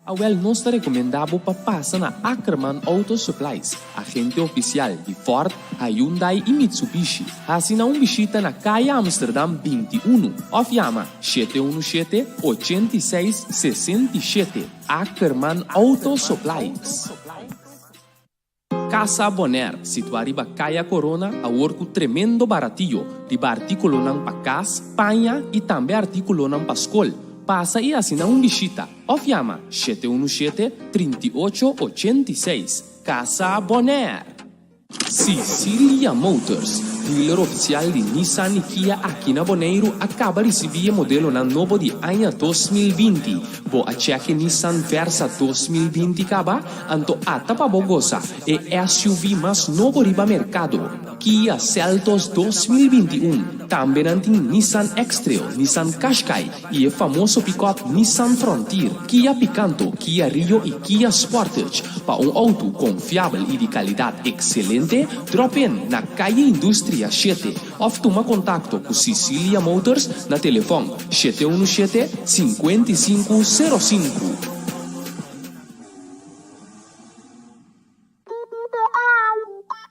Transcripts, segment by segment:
Awel nos ta recomenda bo pa pasa na Ackerman Auto Supplies, agente oficial di Ford, Hyundai y Mitsubishi. Haci na un bishita na Kaya Amsterdam 21 of yama 717 86 67. Ackerman Auto Supplies. Casa Bonaire, situá riba Kaya Corona, awor ku tremendo baratio riba artíkulonan pa kas, paña i tambe artíkulonan pa skol. Pasa i hasi nan un bishita òf yama 717 38 86. Casa Bonaire! Sicilia Motors, dealer ofisial di Nissan i Kia aki na Boneiru a kaba risibí e modelonan nobo di aña 2020. Bo a chèk e Nissan Versa 2020 kaba? Anto ata pa bo gosa e SUV mas nobo riba merkado, Kia Seltos 2021. Tambe nan tin Nissan X-Trail, Nissan Qashqai i e famoso pikòp Nissan Frontier, Kia Picanto, Kia Rio i Kia Sportage. Pa un outo konfiabel i di kalidat ekselente, drop in na Calle Industria shete òf tuma kontakto ku Sicilia Motors na telefòn 717 55 05.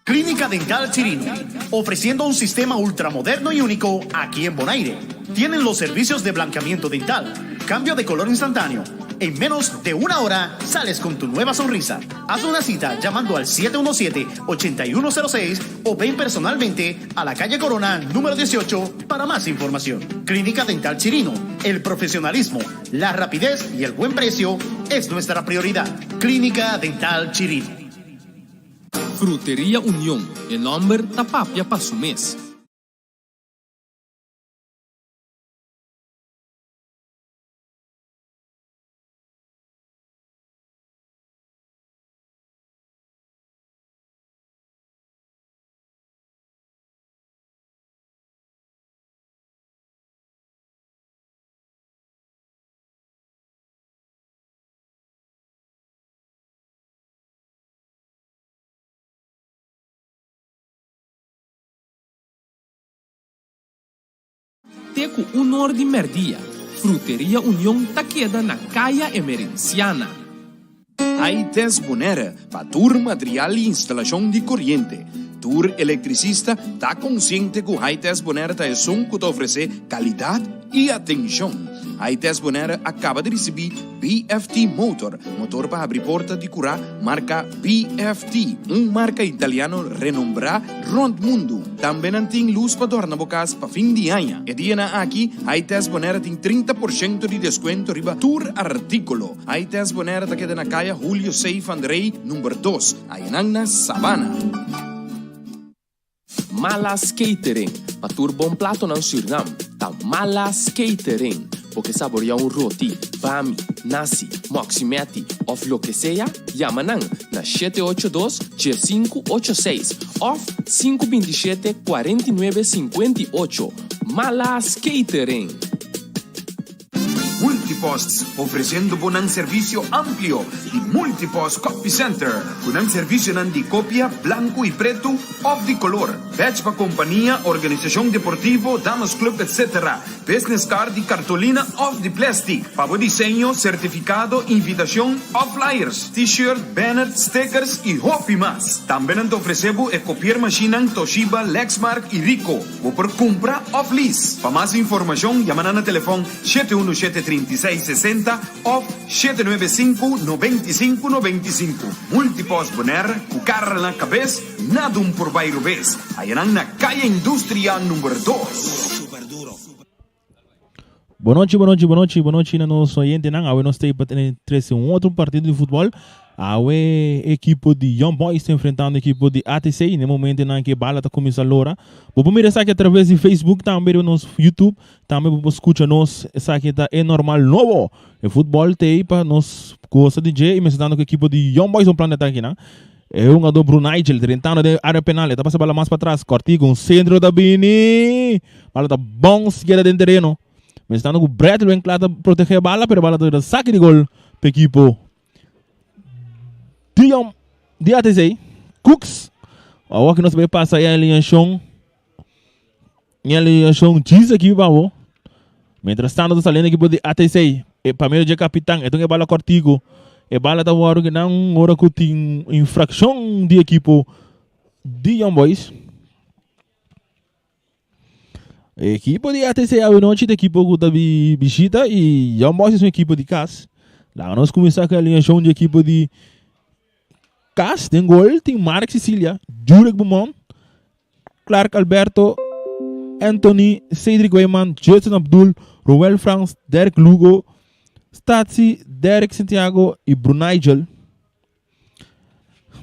Clínica Dental Chirino, ofreciendo un sistema ultramoderno y único aquí en Bonaire. Tienen los servicios de blanqueamiento dental, cambio de color instantáneo. En menos de una hora sales con tu nueva sonrisa. Haz una cita llamando al 717-8106 o ven personalmente a la calle Corona número 18 para más información. Clínica Dental Chirino, el profesionalismo, la rapidez y el buen precio es nuestra prioridad. Clínica Dental Chirino. Fruteria Union, e nòmber ta papia pa su mes. Te ku un or di mèrdia, Fruteria Union ta keda na Kaya Emerenciana. Hi-Test Bonaire pa tur material i instalashon di koriente. Tur elektrisista ta konsiente ku Hi-Test Bonaire ta esun ku ta ofresé kalidat i atenshon. Hi-Test Bonaire a kaba di risibí BFT Motor, motor pa habri porta di kurá marka BFT, un marka italiano renombrá rònt mundu. Tambe nan tin lus pa dòrna bo kas pa fin di aña. E dianan aki, Hi-Test Bonaire tin 30 por shento di deskuento riba tur artíkulo. Hi-Test Bonaire ta keda na Kaya Julio C. van der Rey, number dos, ayanan na Sabana. Malas Catering, pa tur bon platonan Surnam, ta Malas Catering. Bo ke saborea un roti, bami, nasi, mòksimèti òf loke sea? Yama nan na 782 1586 òf 527 49 58. Malas Catering! Multipost, ofreciendo bo nan servicio amplio di Multipost Copy Center, cu nan servicionan di copia blanco y preto of di color, badge pa compania, organisacion deportivo, damas club etc. Business card di cartolina of di plastic, pa bo diseño, certificado, invitacion of flyers, t-shirt, banner, stickers y hopi mas. Tambe nan ta ofrece bo e copiermachinenan Toshiba, Lexmark y Ricoh. Bo por kumpra òf lease. Pa mas informashon yama nan na telefòn 717 36 60 òf 795 95 95. Multipost Bonaire ku kara na kabes, nada un por bai robes. Haya nan na Kaya Industria number dos. Bonochi, bonochi, bonochi, bonochi na nos oyentenan. Awe nos ta pa trece un otro partido di futbol. Awe ekipo di Young Boys ta enfrentando ekipo di ATC. Na e momentonan ke bala ta kuminsá lora. Bo por mira esaki atraves di Facebook tambe riba nos YouTube. Tambe bo por skucha nos. Esaki ta e normal nobo. E futbol ta ei pa nos gosa di dje i mester dando ku ekipo di Young Boys un plan di atake nan. E hungadó Brunigel drentando den área penal. E ta pasa bala mas patras. Kòrtiku un sentro ta bini. Bala ta bounce keda den tereno. Mester dando ku Bradley ben kla ta protegé e bala pero e bala ta bira saki di gol pa ekipo di Young di ATC. Cooks. Awor ki nos bai pasa e alineacion. E alineacion djis aki pa bo. Mientras tanto ta saliendo ekipo di ATC. E pa medio dje kapitan. E tin e bala kòrtiku. E bala ta wòrdu kinan ora ku tin infrakshon di ekipo di Young Boys. Ekipo di ATC awe nochi ta ekipo ku ta bi bishita i Young Boys es un ekipo di kas. Laga nos kuminsá ku e alineashon di ekipo di kas. Den gol tin Mark Cecilia, Jurek Beaumont, Clark Alberto, Anthony, Cedric Weyman, Judson Abdul, Roel Frans, Derek Lugo, Statie, Derek Santiago i Brunigel.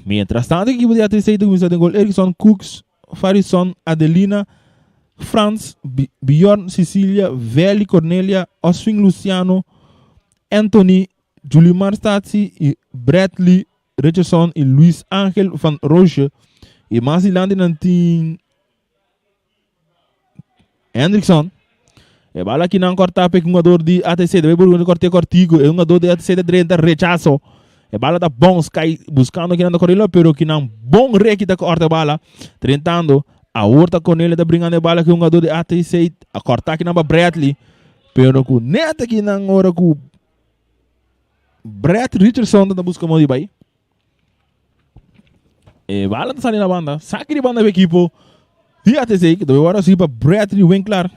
Mientras tanto ekipo di ATC ta kuminsá den gol Erikson, Cooks, Farison, Adelina, Frans, Bjorn, Cecilia, Veli, Cornelia, Oswin Luciano, Anthony, Julimar Statie i Bradley Richardson i Luis Angel van Roosje. I mas dilanti nan tin Hendrickson. E bala aki nan korta pa e hungador di ATC. Debe por korte kortigo. E hungador di ATC ta drenta rechazo. E bala ta bounce kai buscando kinan ta Cornelio pero kinan bon reki ta korta e bala. Drentando. Awor ta Cornelio ta bringando e bala ku e hungador di ATC. A korta kinan pa Bradley. Pero ku net kinan ora ku Brad Richardson ta busca modo di bai. E bala ta sali na banda. Saki di banda pa ekipo di ATC. Ku ta wòrdu hasi pa Bradley Winkler.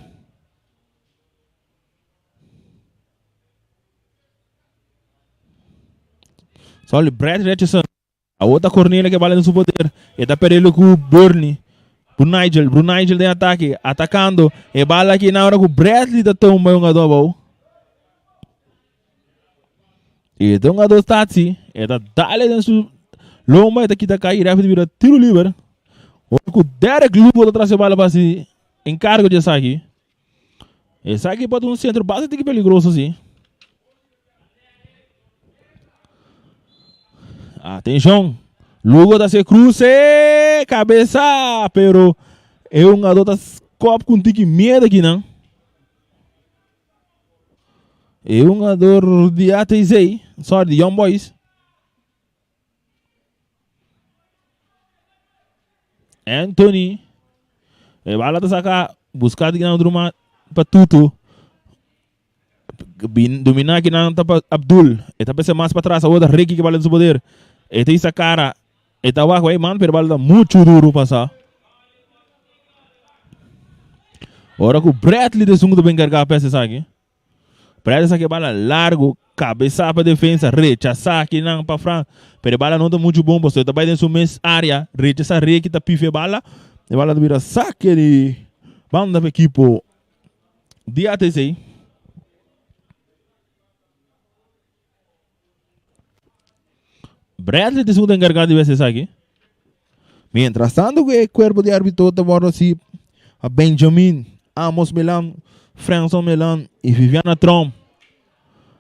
Sorry, Brad Richardson. Awor ta Cornelia ke bala den su poder. E ta perdelo ku Burnley. Ku Nigel. Bru Nigel den atake. Atakando. E bala aki na ora ku Bradley ta tumba e hungador abou. E ta hungador Statie. E ta dale den su lomba. E ta kita kai. Ref ta bira tiro liber. Ora ku Derek Lugo ta trase bala pa si enkargo di esaki. Esaki por ta un sentro bastante peligroso si. Atenshon. Lugo ta haci cruce. Cabeza. Pero e hungador ta kop cu un tiki miedo aki nan. E hungador di ATC, sorry, di Young Boys. Anthony. E bala ta saca busca di nan druma pa Tutu. Domina ki nan ta pa Abdul. E ta pese mas pa tras. Awor ta Ricky ki bala den su poder. E ta isa cara. E ta wak man pero bala ta mucho duro pasa. Ora ku Bradley ta esun ku ta ben carga pese esaki. Bradley sa ke bala largo. Cabeza pa defensa. Rechasa ki nan pa Frans. Pero e bala no ta mucho bon pasobra e ta bai den su mes area. Rechasa Ricky ta pifi e bala. E bala ta bira sake di banda pa ekipo di ATC. Bradley ta esun ku ta enkargá di wes esaki. Mientras tanto ku e kuerpo di arbitro ta wòrdu hasi pa Benjamin, Amos Melan, Franson Melan i Viviana Tromp.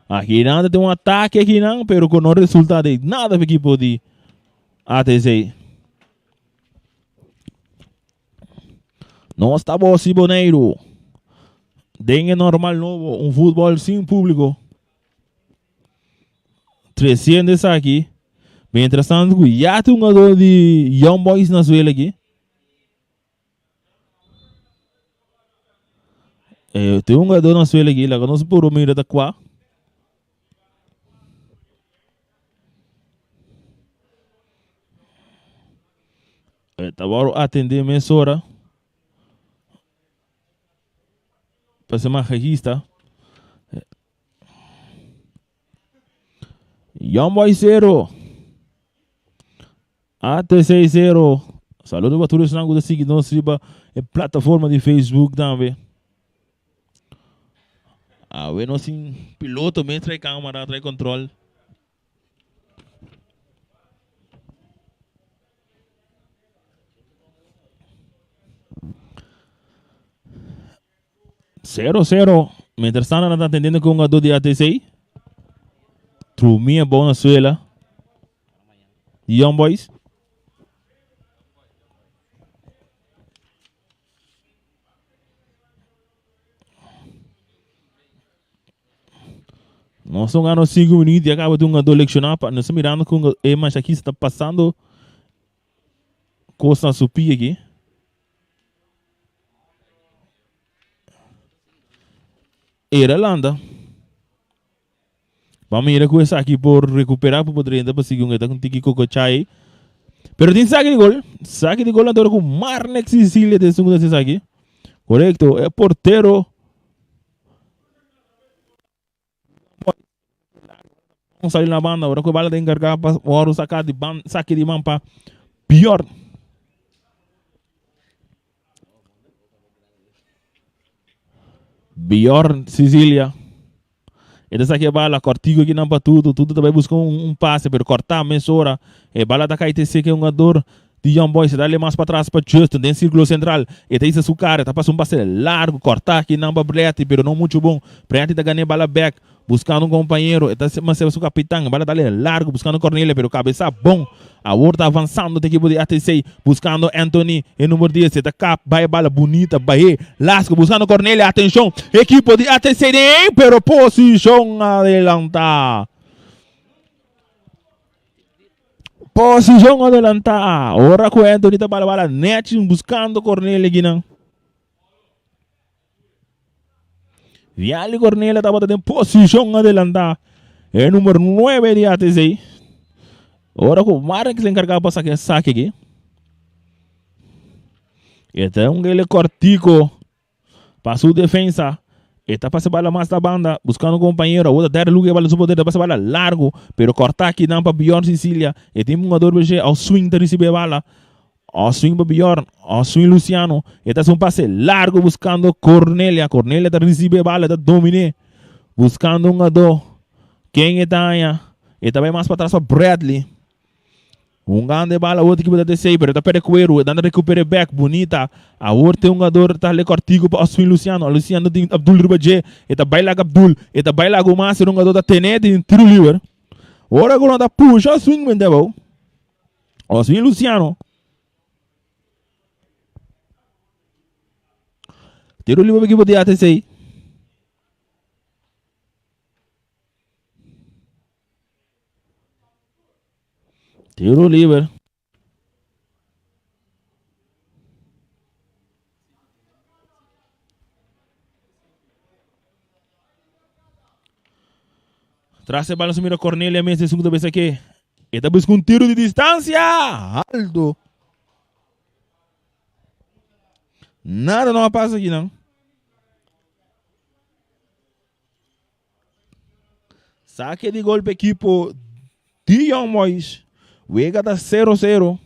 Akinan ta tin un atake akinan pero ku no resulta di nada pa ekipo di ATC. Nos ta bosi Boneiru den e normal nobo, un futbol sin publico. Treciendo esaki. Mientras tanto ku ya tin un jugador di Young Boys na suelo aki. Eh, tin un jugador na suelo aki, laga nos puro mira ta kwa. E ta wòrdu atendé mesora pa se masahista. Young Boy 0, ATC 0. Saludo pa tur esnan ku ta sigui nos riba e plataforma di Facebook tambe. Awe nos tin piloto mes trae camara, trae control. Sero sero. Mientras tanto nan ta atendiendo ku un jugador di ATC. Trumia bou na suela. Young Boys. Nos ta gana 5 minuut y acaba di un jugador leccionado. Pa, nos ta mirando con e masakista ta pasando cos na su pie aquí. Era landa. Ban mira ku esaki por rekuperá pa por drenta pa sigui un eta ku tiki kokochai. Pero tin saki di gol. Saki di gol anto ku Marnex Sicilia ta esun ku ta hasi esaki. Korekto, e portero sali na banda. Ora ku e bala ta enkargá pa wòrdu saká di ban saki di man pa Bjorn. Bjorn Sicilia. E ta saki e bala kòrtiku aki nan pa Tutu. Tutu ta bai buska un pase pero kòrtá mesora. E bala ta kai te seke e hungador di Young Boys. E ta dale mas patras pa Justin den sirkulo sentral. E ta hisa su kara e ta pasa un pase largu kòrtá aki nan pa Bretty pero no muchu bon. Bretty ta gana e bala bèk. Buscando un compañero, e ta mester su capitan, bala dale largo buscando Cornelia, pero cabeza bon. Awor ta avanzando ta equipo di ATC, buscando Anthony, e number 10, e ta cap, bay bala bunita, bahe, lasco, buscando Cornelia, atencion, equipo di ATC den, pero posicion adelanta. Posicion adelanta, ora cu Anthony ta bala bala net buscando Cornelia ginan. Viali Cornelia tabata den posishon adelantá. E number 9 di ATC. Ora ku Marek se enkargá pa saka e sake aki. E ta un gele kortiko pa su defensa. E ta pasa bala mas na banda, buskando un kompañero. Awor ta derde luga e bala su poder, ta pasa bala largu. Pero kortá aki nan pa Bjorn Sicilia. E tin un hungador beshe, Oswin ta risibí e bala. Oswin pa Bjorn, Oswin Luciano, e ta haci un pase largo buscando Cornelia, Cornelia ta ricibi e bala, ta domine, buscando un hungador, ken e ta haña? E ta bay mas patras pa Bradley, hungando e bala awor ta ekipo ta TC, pero e ta perde cuero, e ta anda recupere bek, bunita, awor tin un hungador ta hale cortico pa Oswin Luciano, Luciano tin Abdul riba dje, e ta bay laga Abdul, e ta bay laga un mas, e hungador ta tene, tin tiro liber, ora cu nan ta pusha Oswin bende abao. Oswin Luciano. Tiro libre pa equipo di ATC. Tiro libre. Tras e bala su mira Cornelia mes esun ku ta bisa ke e ta buska un tiro di distancia alto. Nada no a pasa aki nan. Sake di gol pa ekipo di Young Boys. Wega ta 0-0.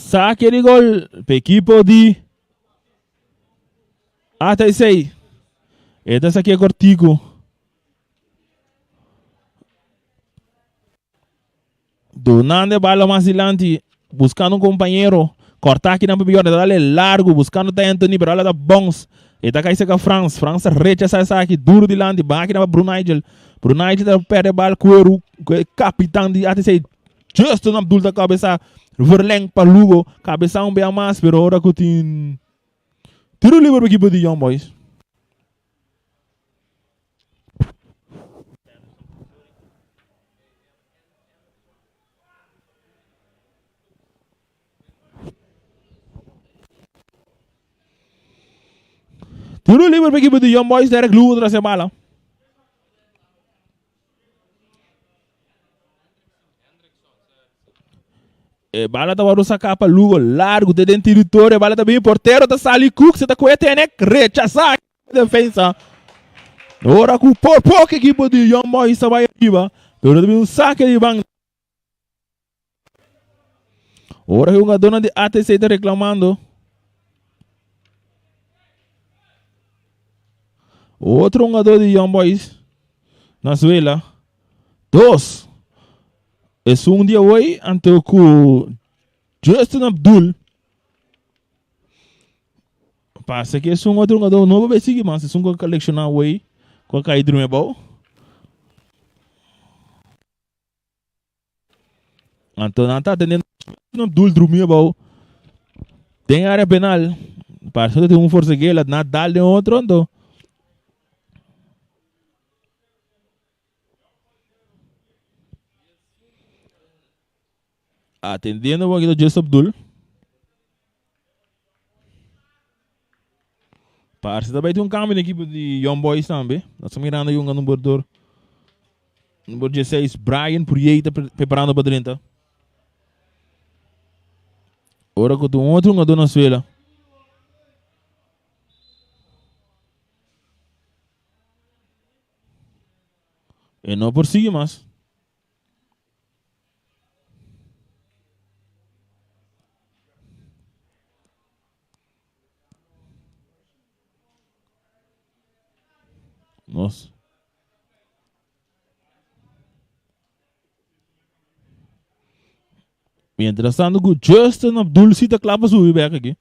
Sake di gol pa ekipo di ATC. E ta sake kortiku. Dunando e bala mas dilanti, buscando un compañero. Corta aki nan pa Bjorn, e ta dale largo, buscando ta Anthony, pero ala ta bounce. E ta cay cerca Frans, Frans ta rechaza esaki, duro dilanti, baha aki nan pa Brunigel. Brunigel ta perde bal cu e capitan di ATC, Justin Abdul ta cabeza, verleng pa Lugo, cabeza un bia mas, pero ora cu tin tiro liber pa equipo di Young Boys. Tiro liber pa equipo di Young Boys, Derek Lugo tras e bala. E bala ta wòrdu saká pa Lugo largu te den teritorio. E bala ta bini portero ta sali Cook se ta kohe tene rechasá defensa. Ora ku por poko ekipo di Young Boys ta bai ariba, pero ta bini un sake di banda. Ora ku hungadónan di ATC ta reklamando. Otro hungadó di Young Boys na suela. Dos. Esun di awoi anto ku Justin Abdul. Parse ku esun otro hungadó no por sigui mas, esun ku a lekshoná awey ku a kai drumi abou. Anto nan ta teniendo Abdul drumi abou den área penal. Parse ku tin un forsegela na dal den otro anto. Atendiendo un poquito Just Abdul. Parse ta bai tin un cambio den equipo di Young Boys tambe. Nos ta mirando yunga number dor. Number 16 Brian Purier ta preparando pa drenta. Ora ku tin un otro hungador na suela. E no por sigui mas. Nos. Mientras tanto ku Justin Abdul si ta kla pa subi bek aki.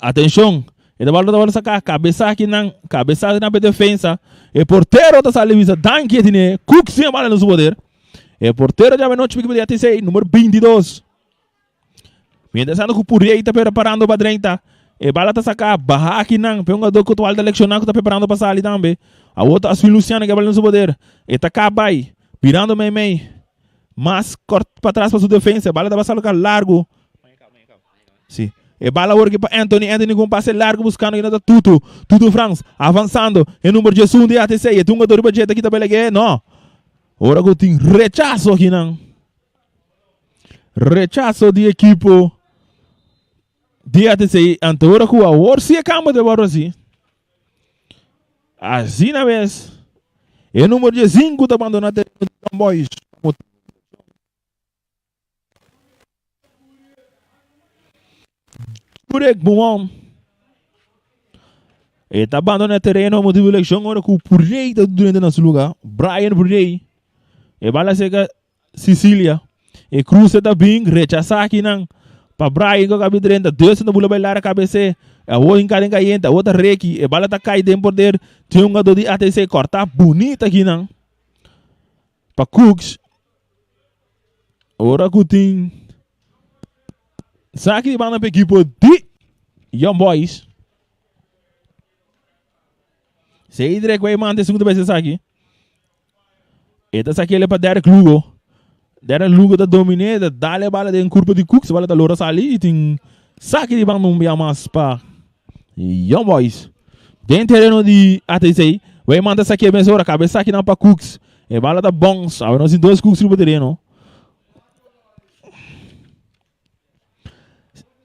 Atenshon, e ta bal ta saká kabesa aki nan, kabesa aki nan pa e defensa. E portero ta sali bisa danki e tine Cook sin e bala na su poder. E portero djawe nochi pa ekipo di ATC, numero 22. Mientras tanto ku Purey ta preparando pa drenta. E bala ta saká baha aki nan pa e hungador ku ta lekshoná ku ta preparando pa sali tambe. Awor ta Aswin Luciano ku e bala na su poder. E ta kap bai, birando mei mei. Mas kort patras pa su defensa. E bala tabata saloka largu. Si. E bala awor ki pa Anthony. Anthony ku un pase largu buskando kina ta Tutu. Tutu Frans avansando. E number 11 di ATC. E tin un gador riba dje ta kita bele No. Ora ku tin rechaso akinan. Rechaso di ekipo di ATC. Anto ora ku awor si e kambio ta wòrdu hasi. Asina mes, e numero 15 ta bandona tereno di Young Boys. Jurek Bumon. E ta bandona tereno motivo di lekshon ora ku Purey ta durante na su lugar. Brian Purey. E bala seka Sicilia. E cruce ta bin, rechasa akinan. Pa Brian ku kabi drenta, Dustin ta bula bai lara kabese. Awor hinka den kayente, awor ta reki. E bala ta kai den poder di un hungador di ATC. Korta bunita akinan. Pa Cooks. Ora ku tin saki di banda pa ekipo di Young Boys. Cedric way manda e segundo bes esaki. E ta sakele pa Derek Lugo. Derek Lugo ta dominé, ta dale bala den kurpa di Cooks, bala ta lora sali i tin saki di banda un bia mas pa Young Boys. Den tereno di ATC, Weyman ta saké mesora, kabe sakinan pa Cooks. E bala ta bons, awe nos tin dos Cooks riba tereno.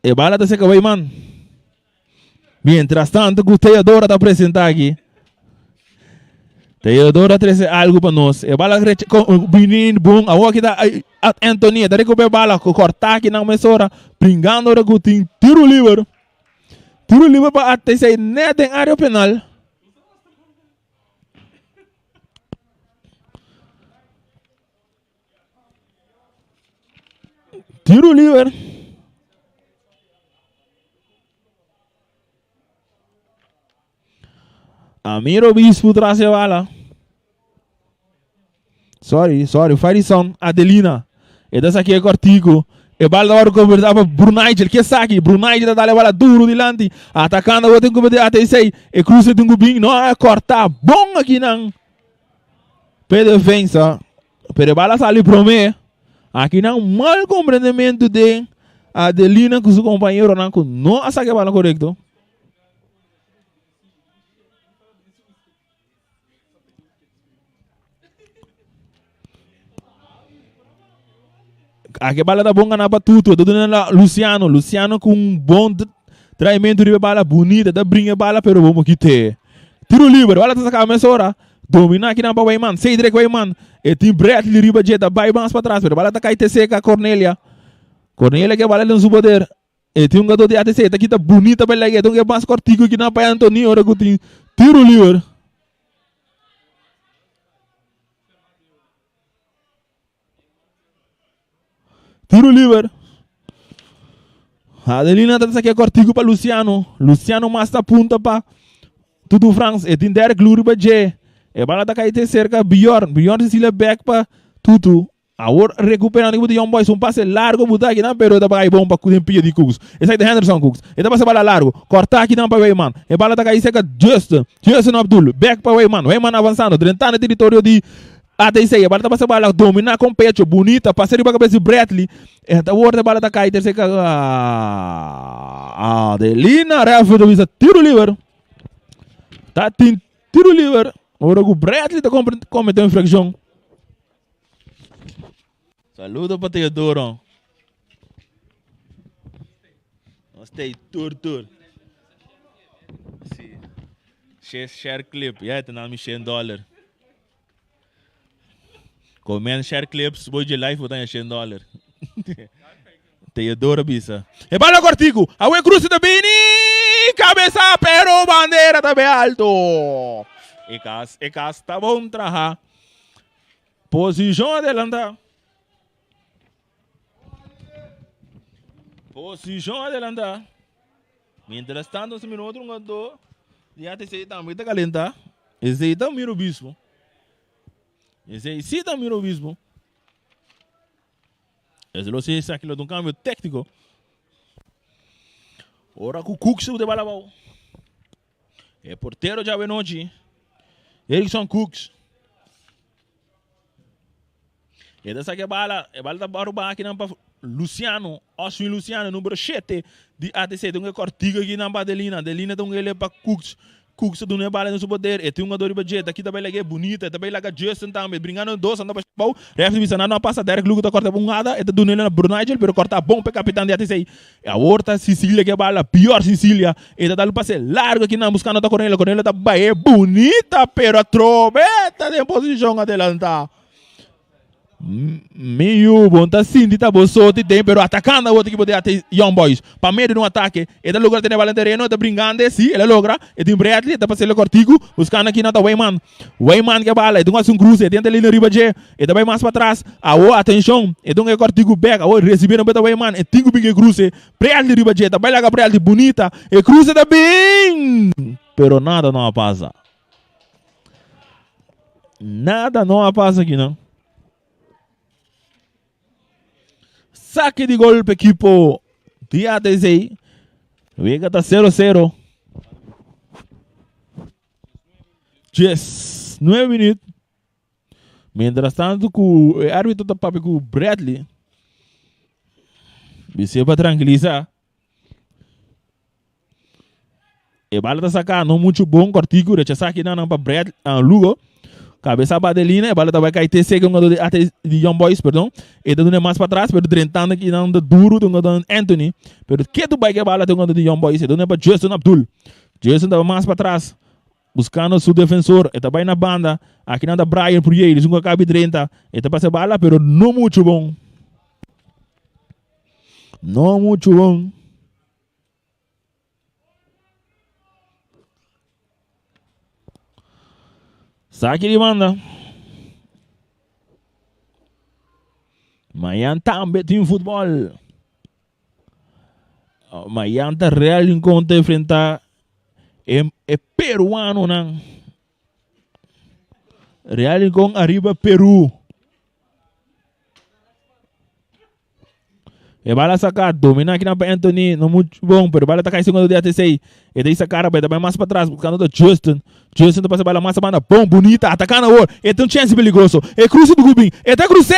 E bala ta seka Weyman. Mientras tanto ku Theodora ta presenta aki. Theodora trese algo pa nos. E bala bini bon. Awor aki ta Anthony. Ta recupera bala. Corta aki nan mesora. Bringando ora ku tin tiro liber. Tiro liber pa ATC net den area penal. Tiro liber. Amir Obispo tras e bala. Sorry, sorry, Farison, Adelina. E ta saki e kortico. E bala ta wòrdu konvertá pa Brunijel. Ke saki? Brunijel ta dal e bala duru dilanti. Atakando awor tin ku mete ATC. E kruse tin ku bin. No, a kòrtá bon akinan. P'e defensa. Pero e bala sali promé. Akinan mal komprendementu den Adelina ku su kompañeronan ku no a saka e bala korekto. Aki bala ta bon ganá pa Tutu. Ta duna na Luciano. Luciano ku un bon traimento riba e bala. Bunita. Ta bringa e bala pero bon kite. Tiro liber. Bala ta saka mesora. Domina akinan pa Weyman. Cedric Weyman. E tin Bradley riba dje. Ta bai mas patras pero bala ta kai te seka Cornelia. Cornelia ke bala den su poder. E tin un gato di ATC. Ta kita bunita pa lege. E tin un ke mas kortiku kinan pa Anthony ora ku tin tiro liber. Tiro liber. Adelina ta saque cortico pa Luciano. Luciano mas ta punta pa Tutu Frans. E tin Derek Lu riba dje. E bala ta kai te cerca Bjorn. Bjorn Cecilia back pa Tutu. Awor recuperando equipo di Young Boys. Un pase largo buta akinan pero ta bai bon pa den pia di Cooks. Esaki ta Henderson Cooks. E ta pasa bala largo. Corta akinan pa Weyman. E bala ta kai cerca Justin. Justin Abdul. Back pa Weyman. Weyman avanzando. Drentando e territorio di ATC. E bala ta pasa bala domina con pecho. Bunita. Pasa riba cabeza di Bradley. E ta worde bala ta kai tercer Adelina referee ta bisa tiro liber. Ta tin tiro liber. Ora ku Bradley ta comete infraccion. Saludo pa Teodoro. Nos ta tur tur. Si. Share, share clip. Ya, ta nami 100 dollar. Comment share clips, boy je live botan 100 dollar. Teodoro bisa. E bala cortico. Awe cruce ta bini. Cabeza, pero bandera ta be alto. E cas, e cas ta bon traha. Posishon adelantá. Posishon adelantá. Mientras tanto, si mira otro jugador di ATC tambe ta calentá. Esei ta Miro Obispo. Esei sí ta Miro Obispo. Esei lo si esaki lo ta un cambio táctico. Ora ku Cooks de bala abou. E portero djawe nochi, Erickson Cooks. E ta saka e bala, e bala ta baruba akinan pa Luciano, Oswin Luciano, numero 7 di ATC. Ta un e kòrtiku akinan pa Adelina. Adelina ta un ele pa Cooks. Cooks ta duna e bala den su poder. E tin un gadó riba dje. Ta kita bai laga e bunita. E ta bai laga Justin tambe. Bringando dos anda pa bou. Ref ta bisa nan no a pasa. Derek Lugo ta kòrta pa un hada. E ta duna ele na Brunigel, pero kòrta bon pa e kapitan di ATC. Awor ta Cecilia ke bala, pior Cecilia. E ta dal pase largo akinan buscando ta Cornelio. Cornelio ta bae bunita pero atrobe ta den posicion adelanta. Mi yu, bon ta sinti ta bo soti den pero atacando awor ekipo di AT Young Boys. Pa medio di un atake e ta logra tene bala den tereno, e ta bringando si, el a logra. E tin Bradley, e ta pasele cortico buscando akinan ta Weyman. Weyman ke bala, e tin hasi un cruce, e tin ta lina riba dje. E ta bai mas patras. Awor, atencion, e dun e cortico bek. Awor, recibi na beta Weyman. E tin cu bin e cruce. Prealdi riba dje. Ta bai laga Prealdi bunita. E cruce ta bin! Pero nada no a pasa. Nada no a pasa aki nan. Saque di gol pa equipo di ATC. Wega ta 0-0. 19 minuut. Mientras tanto ku e árbitro ta papia ku Bradley. Bis'é pa tranquilisa. E bala ta saca no mucho bon cortico rechasa aki nan pa Brad uh, Lugo. Cabeza ba de línea, e bala ta bai cai te seca un de ate di Young Boys, perdón. E ta dune mas pa atrás, pero drentando aki nan de duro de un Anthony. Pero ke tu bai ke bala te un de Young Boys, e dune pa Justin Abdul. Justin ta mas pa atrás. Buscando su defensor, e ta bai na banda. Aki nan ta Brian Pruyeri, esun ku a kabi drenta. E ta pasa e bala, pero no muchu bon. No muchu bon. Saki di banda. Mayan tambe tin futbol. Mayan ta Real Rincon ta enfrenta e, e peruanonan. Real Rincon arriba Peru. E bala saca, domina aqui na pa Anthony, no muito bom, pero bala tá cai segundo de ATC. E daí sacara, vai também mais para trás, buscando do Justin. Justin tá passa bala mais banda, bom, bonita, atacando agora. E tem um chance perigoso. E cruze do Gubin. E tá cruze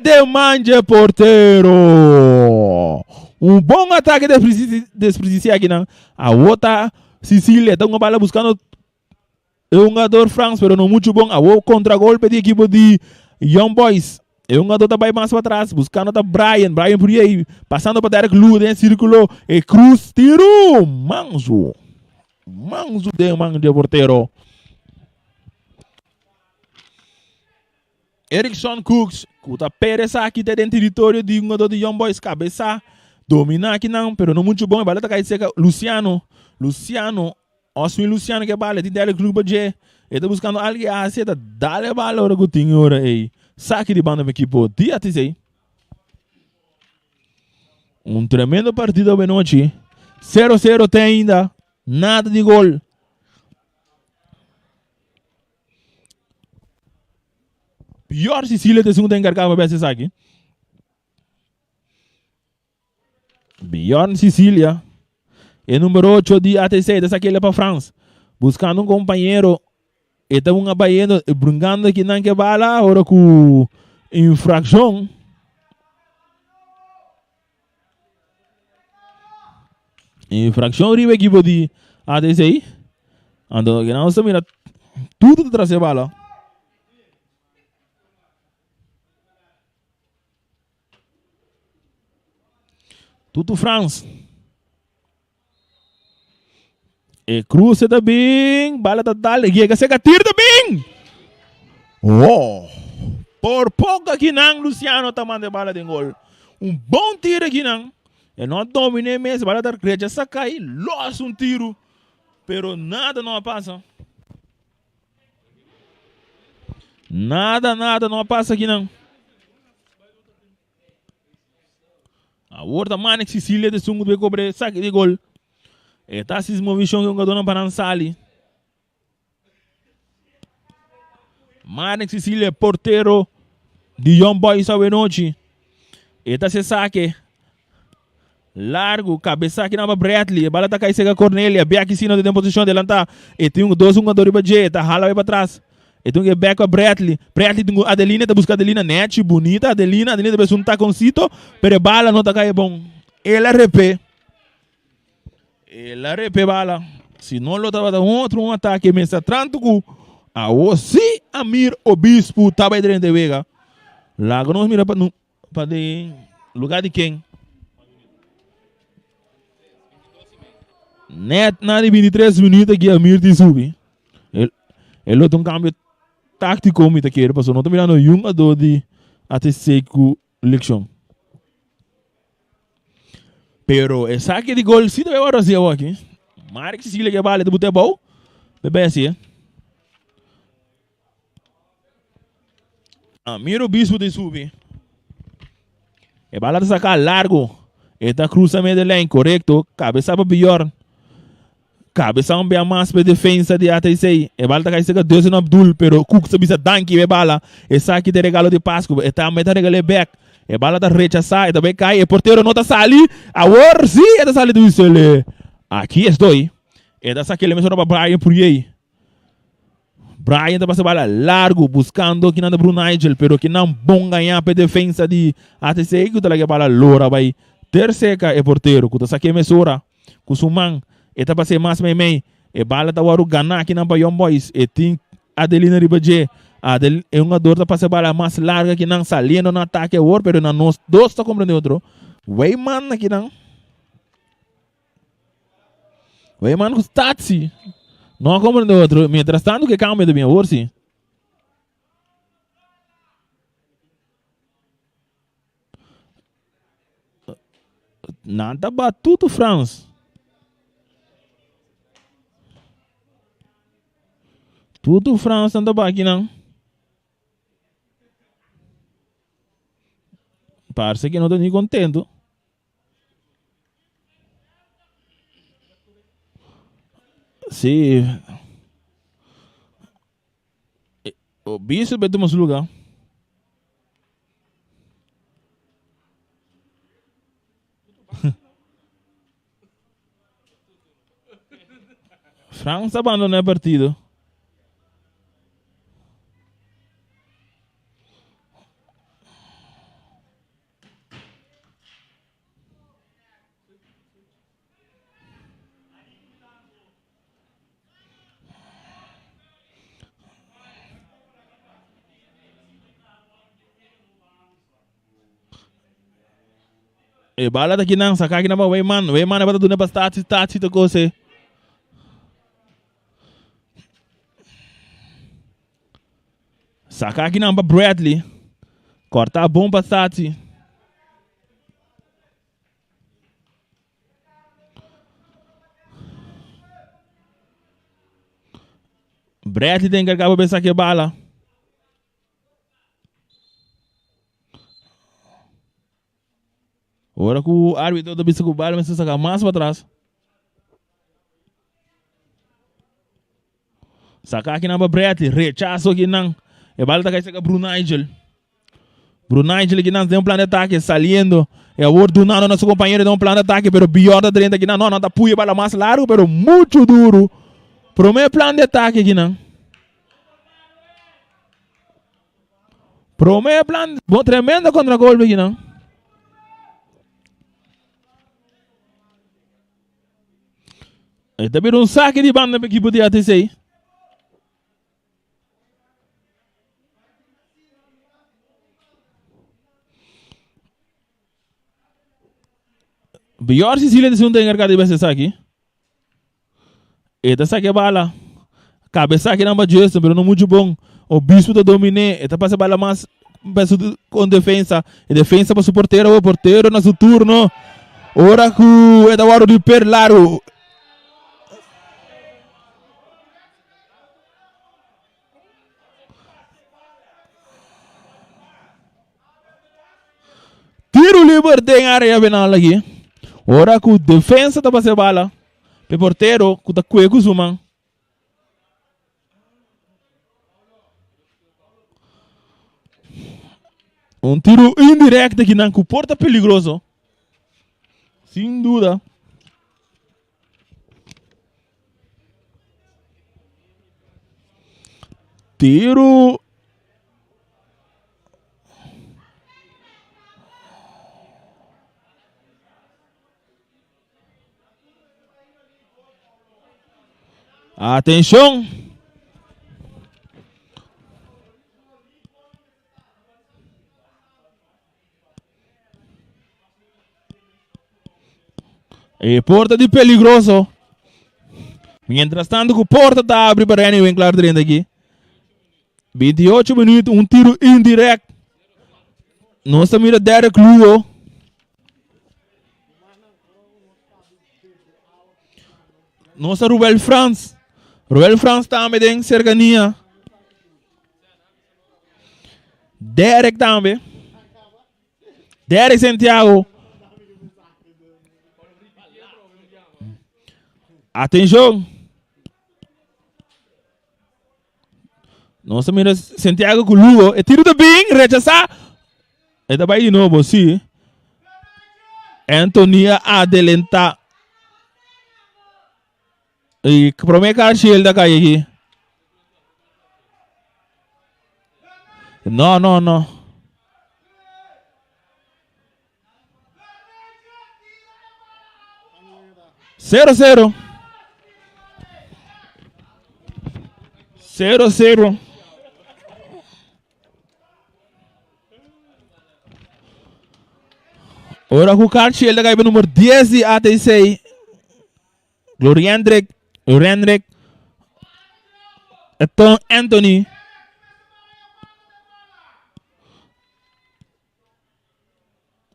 de manje porteiro. Um bom ataque desperdiciado aqui não. A outra Sicília, tá uma bala buscando e um jogador Frans, pero não muito bom. A o contra-golpe de equipe de Young Boys. E um jogador tá vai mais para trás, buscando tá Brian, Brian por aí, passando para Derek Lu, dentro círculo, e cruz, tiro, manso. Manso den man di portero. Erickson Cooks, ku ta Perez aki te den territorio di un di Young Boys, cabeza domina aki nan, pero no mucho bon, e bala ta kai cerca Luciano, Luciano, Oswin Luciano ke bala, tin Derek Luba dje, e ta buscando alguien a haci, e ta dale bala ora ku tin ora ei. Saki di banda mi equipo di ATC. Un tremendo partido awenochi. 0-0 te ainda. Nada di gol. Bjorn Cecilia ta esun ku ta enkargá pa bes esaki. Bjorn Cecilia, e numero 8 di ATC, ta sakele pa Frans. Buscando un compañero. E ta un abayendo, brincando aki nan ke bala, ora ku infraccion. Infraccion riba equipo di ATC. Anto aki nan nos ta mira tudo ta tras e bala. Tutu Frans. E cruce ta bin, bala ta dal, llega seca tiro ta bin. Oh, por poco aki nan Luciano ta manda e bala den gol. Un bon tiro aki nan. E no a domine mes, bala ta rechaza cay, los un tiro, pero nada no a pasa. Nada, nada no a pasa aki nan. Awor ta Manek Sicilia ta esun ku debe kobra e saki di gol. E ta hasi movishon ku e hungadónan pa nan sali. Manek Sicilia portero di Young Boys awenochi. E ta hasi e sake largu, kabesa aki nan pa Bradley. E bala ta kai serka Cornelia. Biaki si no ta den posishon delantá. E tin un dos hungadó riba dje. E ta hala bai patras. E tin ke bek pa Bradley. Bradley tin ku Adelina, ta buska Adelina. Nechi, bunita Adelina. Adelina ta bes un takoncito, pero e bala no ta kai bon. El a repé. El a repé bala. Si no lo tabata un otro un atake mester trantu ku awo si Amir Obispo ta bai drenta e wega. Laga nos mira pa pa den lugar di ken. Net na di 23 minuut aki Amir tin subi. El, el lo ta un cambio táctico mi ta kere pasobra no ta mirando yun ado di ATC cu leccion. Pero esaki di gol si ta bay worde haci awo aki. Mark Cecilia ke bale ta bute abou. Bay bay haci. Amir Obispo ta subi. E bala ta saca largo. E ta cruza medio lijn, correcto. Cabeza pa Bjorn. Cabeza un bia mas pa defensa di ATC. E bala ta cay cerca Dustin Abdul, pero Cook ta bisa danki e bala. Esaki ta regalo di Pascu. E tambe ta regale back. E bala ta rechaza, e ta bay cay. E portero no ta sali. Awor si e ta sali duisele. Aki estoy. E ta saca e mesora pa Brian Puriey. Brian ta pasa bala largo buscando kinan ta Bruno Nigel, pero kinan bon gañá pe defensa di ATC ku ta laga e bala lora bai ter seca e portero ku ta saké mesora ku su man e ta pas'é mas meimei e bala ta wòrdu ganá kinan pa Young Boys e tin Adelina riba dje Adel e hungador ta pasa e bala mas larga kinan saliendo na atake awor pero nan nos dos ta komprende otro Weyman na kinan. Oye man ku Statie. No a comprende otro. Mientras tanto ke cambio ta bien awor si. Nan ta batuto Frans. Tutu Frans nan ta baki nan. Parse ke no ta ni contento. Sí. Obispo be tuma su lugar. Frans abandona e partido. E bala ta kinan, saka kinan pa Weyman. Weyman e bata duna pa Statie, Statie ta kose. Saka akinan pa Bradley. Korta bon pa Tati. Bradley ta enkargá pa besa ke bala. Ora ku arbitro ta bisa ku bala mester saka mas patras. Saka akinan pa Bradley, rechaso akinan. E bala ta kai saka Brunigel. Brunigel akinan den un plan de atake, saliendo. E awor dunando na su compañero den un plan de atake, pero Bjorn ta drenta akinan. No, nan ta puya e bala mas largo, pero mucho duro. Prome plan de atake akinan. Prome plan, bon, tremendo contragolpe akinan. E ta bira un sake di banda pa ekipo di ATC. Bior Cecilia ta un encargado di bes esaki. E ta saque bala. Cabeza aki nan pa Justin, pero no mucho bon. Obispo ta domine. E ta pasa bala mas pa su con defensa. E defensa pa su portero, o portero na su turno. Ora ku e ta wòrdu di per largo. Tiro liber den área penal aki. Ora ku defensa ta pasa e bala pe portero ku ta kue ku su man. Un tiro indirecto aki nan ku por ta peligroso. Sin duda. Tiro. Atenshon! E porta di peligroso. Mientras tanto ku porta ta abri pa Renny Winklar drenta aki. 28 minuut, un tiro indirect. Nos ta mira Derek Lugo. Nos ta Ruel Frans. Ruel Frans tambe den cercania. Derek tambe. Derek Santiago. Atención. Nos ta mira Santiago ku Lugo. E tiro ta bin, rechasá. E ta bai di nobo, sí. Anthony a adelantá. E promé karshel ta kai aki. No, no, no. Sero, sero. Sero, sero. Ora ku karshel ta kai pa numero 10 di ATC. Gloriendrick, Rendrick, Eton Anthony.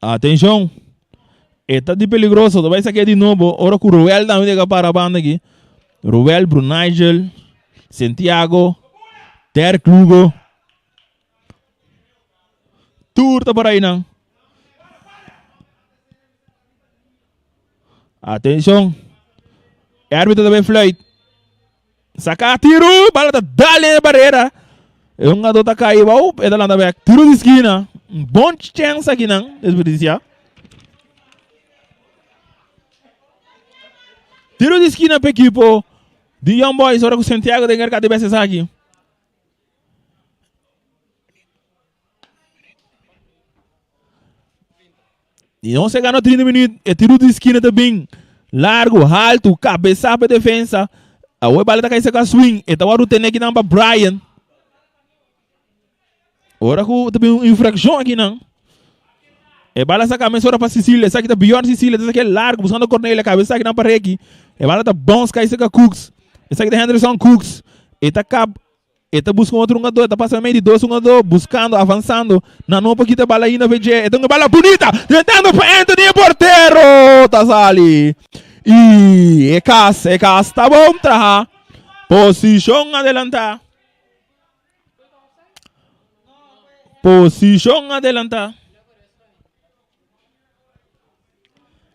Atenshon! E ta di peligroso, ta bai saké di nobo ora ku Roel tambe llega para banda aki. Roel, Brunigel, Santiago, Derk Lugo. Tur ta por einan. Atenshon! E arbitro ta bai fluit. Saka tiru, bala ta dal den e barera. E hungadó ta kai bou, e ta lanta bek. Tiru di skina. Un bon chèns akinan, desperdisiá. Tiru di skina pa ekipo di Young Boys ora ku Santiago ta enkargá di bes esaki. Y nos a gana 30 minuut. E tiro di esquina ta bin largo, alto, cabeza pa defensa. Awe bala ta kai saca swing. E ta wadu tene kinan pa Brian. Ora ku ta bin un infraccion akinan. E bala saca mesora pa Cecilia. Esaki ta Bjorn Cecilia. Ta saki largo buscando Cornelia. Cabeza akinan pa Ricky. E bala ta bounce kai saca Cooks. Esaki ta Henderson Cooks. E ta kap E ta buska un otro hungadó, e ta pasa meimei di dos hungadó, buskando, avansando. Nan no por kita bala ainda VJ. E ta un bala bunita, tentando pa Anthony, e portero ta sali. I e kas, e kas ta bon traha. Posishon adelantá. Posishon adelantá.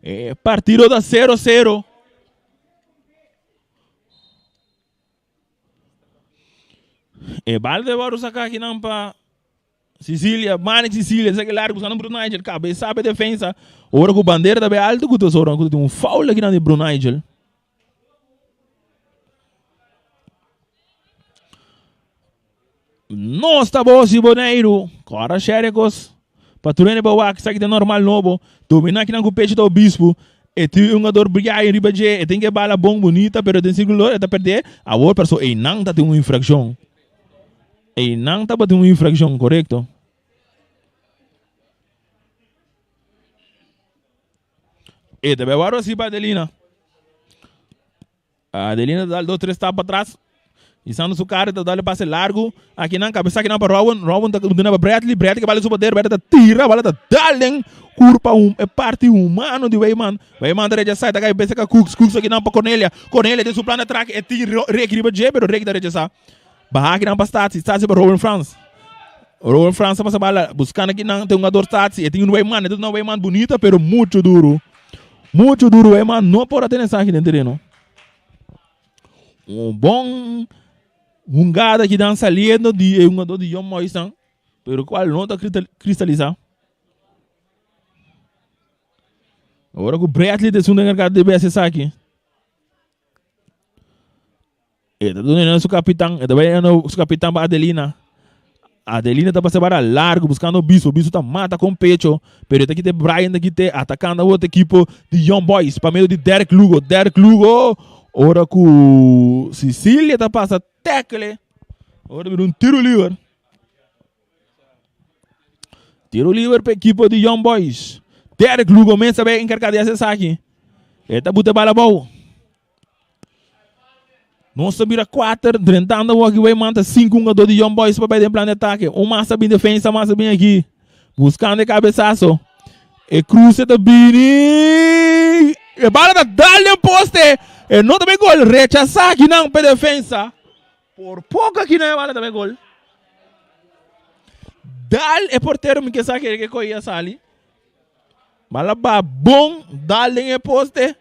E partido ta 0-0. E bal de wòrdu saká akinan pa Sicilia, Manik Sicilia, esaki largu buscando Bruno Nigel, cabeza pe defensa. Ora cu bandera ta bay alto cu ta sobra cu tin un foul akinan di Bruno Nigel. Nos ta bosi Boneiru. Kora share kos. Pa tur hende por wak esaki ta normal nobo. Domina akinan ku pecho ta obispo. E tin un jugador briai riba dje. E tin ke bala bon bunita pero den circulo e ta perde. Awor perso einan ta tin un infraccion. Einan tabatin un infraccion corecto. E ta bay wak así pa Adelina. Adelina ta dal dos tres stap patras. Isando su cara ta dal pase largo. Aki nan cabeza aki nan pa Rowan. Rowan ta duna pa Bradley. Bradley ke bala su poder. Bradley ta tira. Bala ta dal den curpa um, e parti humano di Weyman. Weyman ta rechasa. Ta kai bese ka Cooks. Cooks aki nan pa Cornelia. Cornelia den su plan de atrake. E tin Rick riba dje pero Rick ta rechasa. Baha aki nan pa Statie. Statie pa Rowan Frans. Rowan Frans ta pasa bala buscando aki nan te hungador Statie. E tin un Weyman. E ta duna Weyman bunita pero mucho duro. Mucho duro Weyman no por a tene esaki den tereno. Un bon hungada ki dan saliendo di e hungador di Young Boys nan, pero cual no ta cristaliza. Ora cu Bradley ta esun den encargado di bes esaki. E ta duna su kapitan, e ta bai na su kapitan pa Adelina. Adelina ta pasa bara largo buscando Obispo. Obispo ta mata con pecho, pero e ta kite Brian ta kite atacando otro equipo di Young Boys pa medio di Derek Lugo. Derek Lugo ora cu Cecilia ta pasa tackle. Ora bira un tiro liber. Tiro liber pa equipo di Young Boys. Derek Lugo mes ta bai encarga di haci esaki. E ta buta bala abou. Nos ta bira 4, drentando awor aki wey manta 5 hungador di Young Boys pa bay den plan di atake. Un mas ta bin defensa, mas ta bin aki. Buscando e cabezazo. E cruce ta bini. E bala ta dal den poste. E no ta bay gol. Rechasa aki nan pa defensa. Por poco aki nan e bala ta bay gol. Dal e portero mi ke sa kere ke koe a sali. Bala ba bon dal den e poste.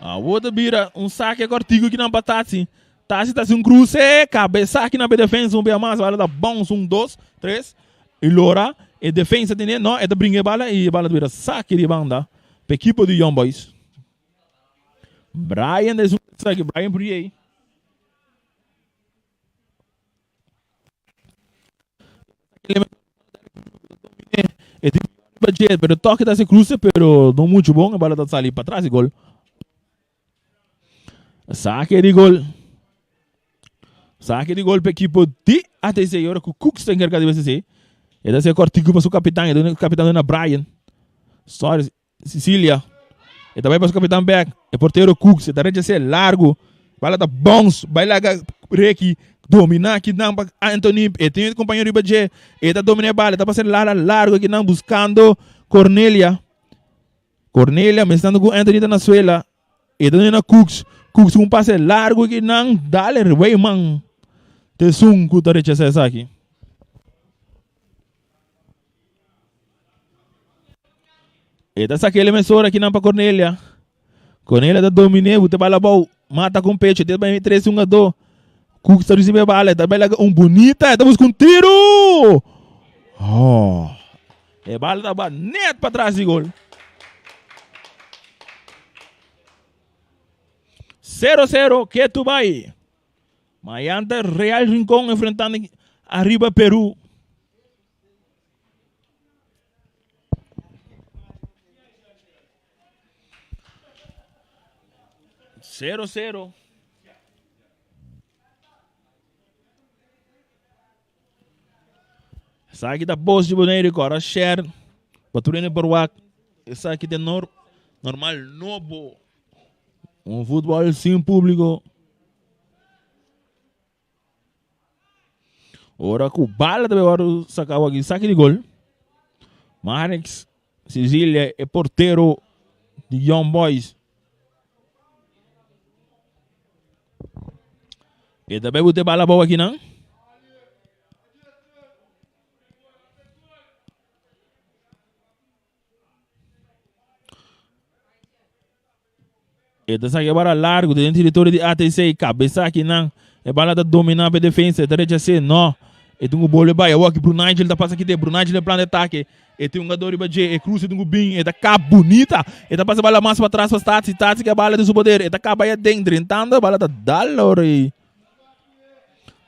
Awor ta bira un saque cortico aki nan pa Tati. Tati ta haci un cruce, cabeza aki nan pa e defensa un bia mas. Bala ta bounce un, dos, tres. Y lora e defensa tene, no, e ta bringa e bala y e bala ta bira saque di banda pa equipo di Young Boys. Brian ta haci un saque, Brian Priey. E tin budget, pero toque ta hace cruce, pero no mucho bon. E bala ta sali pa tras di gol. Saque di gol. Saque di gol pa equipo di ATC. Ora ku Cooks ta encarga di BCC. E ta hace cortico pa su capitan. E duna capitan duna Brian. Sorry, Cecilia. E ta bai pa su kapitan bek. E portero Cooks. E ta rechas'é largu. Bala ta bounce. Bai laga Ricky dominá kinan pa Anthony. E tin e kompañero riba dje. E ta dominá e bala. E ta pas'é lala largu kinan buskando Cornelia. Cornelia mestando ku Anthony ta na suela. E ta duna Cooks. Cooks un pase largu kinan. Dale Weyman. Ta esun ku ta rechasá esaki. E ta saca el mesora akinan pa Cornelia. Cornelia ta dominé, buta bala abou, mata con pecho, te bai tres un a do. Cook ta recibe bala, ta bai laga un bonita, e ta busca un tiro. Oh. E bala ta ba net pa tras di gol. 0-0, ketu bai. Mayan ta Real Rincon enfrentando Arriba Peru. 0-0. Esaki ta bos di Boneiru kora share pa tur hende por wak. Esaki ta nor normal nobo. Un futbol sin publico. Ora ku bala ta wòrdu saká aki, saki di gol. Marix Cecilia, e portero di Young Boys. E ta bai bute bala abou aki nan. E ta saki e bala largu den teritorio di ATC. Kabesa akinan. E bala ta domina pa e defensa. E ta rechas'é. No. E tin ku bolbe bai. Awor aki Brunangel ta pasa kite. Brunangel den plan di atake. E tin un gadó riba dje. E krusa tin ku bin. E ta kap bunita. E ta pasa e bala mas patras pa Statie. Statie ku e bala den su poder. E ta kap bai aden. Drentando e bala ta dal ora ei.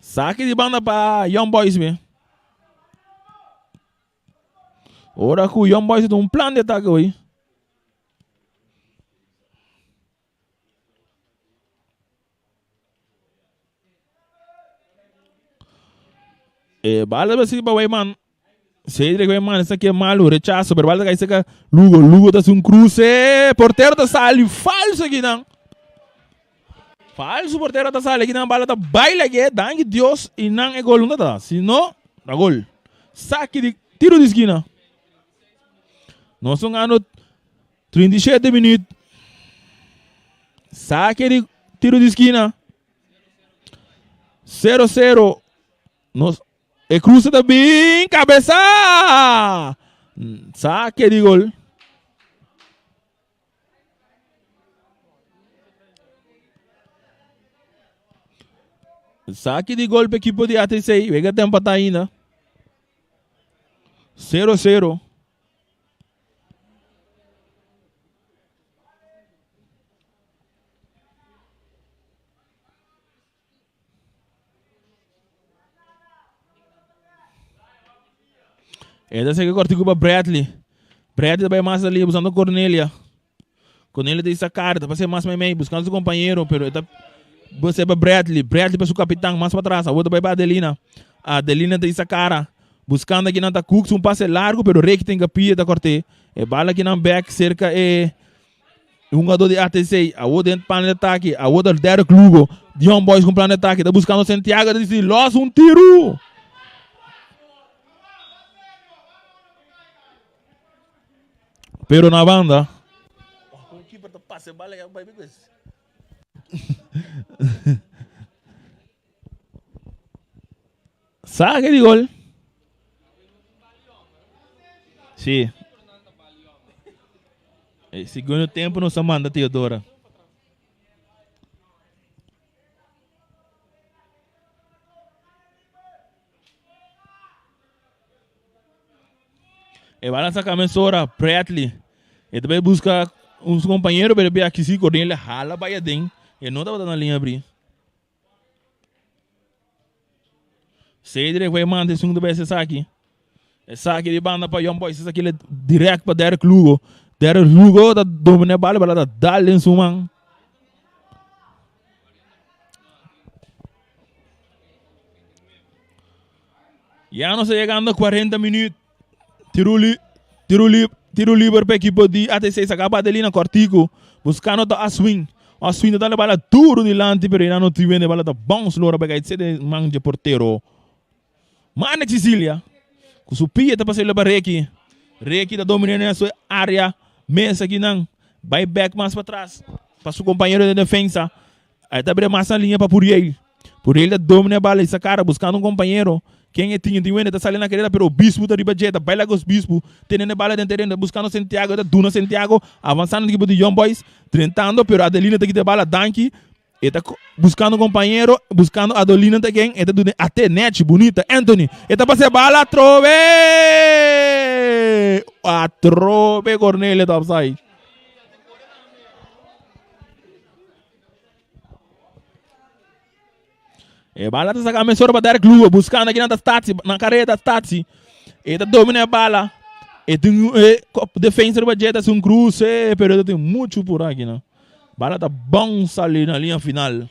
Saki di banda pa Young Boys be. Ora ku Young Boys ta un plan di atake hoy. E bala ta sigui pa Weyman. Cedric Weyman esaki e malu rechaso pero bala ta kai seka Lugo. Lugo ta hasi un cruce. Portero ta sali falso akinan. Falso portero ta sali akinan bala ta bai lag'e. Danki Dios y nan e gol no ta ta. Si no ta gol. Saki di tiro di skina. Nos un ano 37 minuut. Sake di tiro di skina. 0-0. Nos, e cruce ta bin cabeza. Sake di gol. Sake di gol pa equipo di ATC. Wega ta empata ainda. 0-0. E ta sega kortiku pa Bradley. Bradley ta bai mas ali buscando Cornelia. Cornelia ta isa cara, ta pasa mas meimei buscando su compañero, pero e ta buse pa Bradley. Bradley pa su capitán mas patras. Awor ta bai pa Adelina. Adelina ta isa cara. Buscando akinan ta Cooks, un pase largo, pero Ricky tin kapia ta korte. E bala akinan back cerca e hungador di ATC. Awor den plan di atake. Awor ta Derek Lugo. Young Boys con plan di atake. Ta buscando Santiago. Ta dici, los un tiru! Pero na banda. Keeper ta pase bala ya bai bes. Saque di gol. Sí. E segundo tempo nos a manda Teodora. E bala saca mesora Bradley. E ta bay busca un su compañero pero e aki si Cornelia hala bay aden. E no tabata na linea abri. Cedric vai manda esun ta bes esaki. Esaki di banda pa Young Boys. Esaki le direct pa Derek Lugo. Derek Lugo ta domina e bala, bala ta dal den su man. Ya nos ta llegando 40 minuut. Tiro li, tiro li, tiro liber pa equipo di ATC. Saca pa Adelina Cortico. Buscando ta Aswin. Aswin ta dale bala duro dilanti, pero ina no triwende. Bala ta bounce lora pa kai de man dje portero. Mane Cecilia. Ku su pia ta pasando pa Ricky. Ricky ta dominando na su area. Mesa akinan. Bai back mas pa tras. Pa su compañero de defensa. Ahí ta bira mas na liña pa Puriel. Puriel ta domina e bala y sa cara buscando un compañero. Ken e tin? E tin wende ta sali na carera pero Obispo ta riba dje, ta baila cu Obispo. Teniendo e bala den tereno, ta buscando Santiago, e ta duna Santiago, avanzando ekipo di Young Boys, drentando pero Adelina ta kita e bala, danki. E ta buscando un compañero, buscando Adelina ta ken, e ta duna ate nechi, bunita, Anthony. E ta pasa e bala atrobe! Atrobe Cornelio ta offside. E bala ta saca mesora pa Derek Lugo. Buscando aki nan ta Stasi. Na carrera ta Stasi. E ta domina e bala. E tin e defensa riba dje ta haci un cruce. Pero e ta tin mucho por aki nan. Bala ta bounce sali na linea final.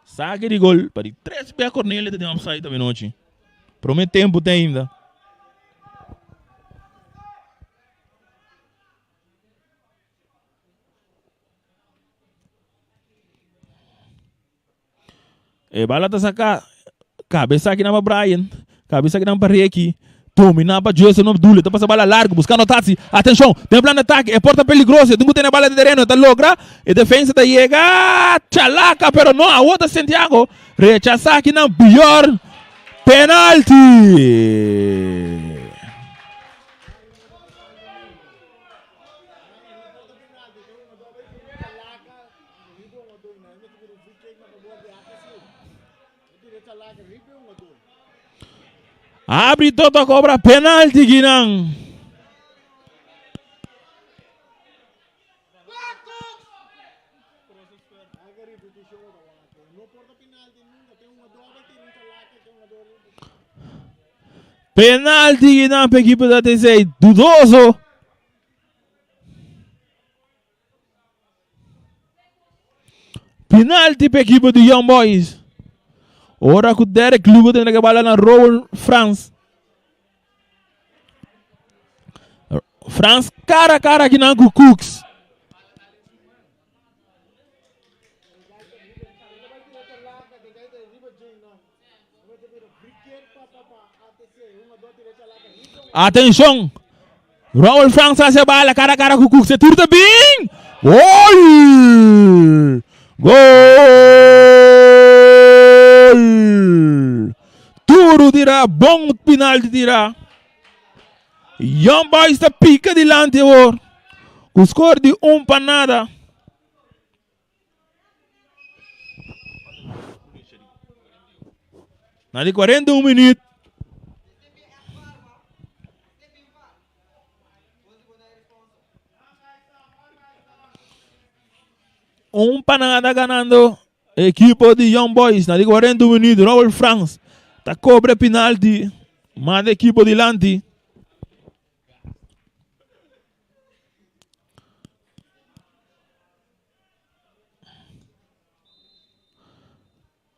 Saque di gol. Pa di tres bia Cornelia ta tin offside tambe nochi. Prome tempo te ainda. E bala ta saca cabeza aki nan pa Brian, cabeza aki nan pa Ricky, domina pa Jason Abdul, ta pasa bala largo buscando Tati. Atencion, den plan de ataque, e por ta peligroso, e tin cu tene bala den tereno, e ta logra, e defensa ta yega, chalaca, pero no, awor ta Santiago, rechasa aki nan Bjorn, penalti! Arbitro ta cobra penalti kinan. Penalti kinan pa equipo di ATC. Dudoso. Penalti pa equipo di Young Boys. Ora ku Derek Lugo tende ke bala na Rowan Frans. Frans cara a cara kinan ku Cooks. Atenshon! Raul Frans hace bala cara a cara ku Cooks. E tiro ta bin! Gol! Gol! Turu tira, bon penalti tira. Young Boys ta pica dilanti awor. Ku score di 1 pa nada. Na di 41 minuut. Un panada ganando equipo di Young Boys. Na di 41 minuut, Raul Frans ta cobra penalti. Manda equipo dilanti.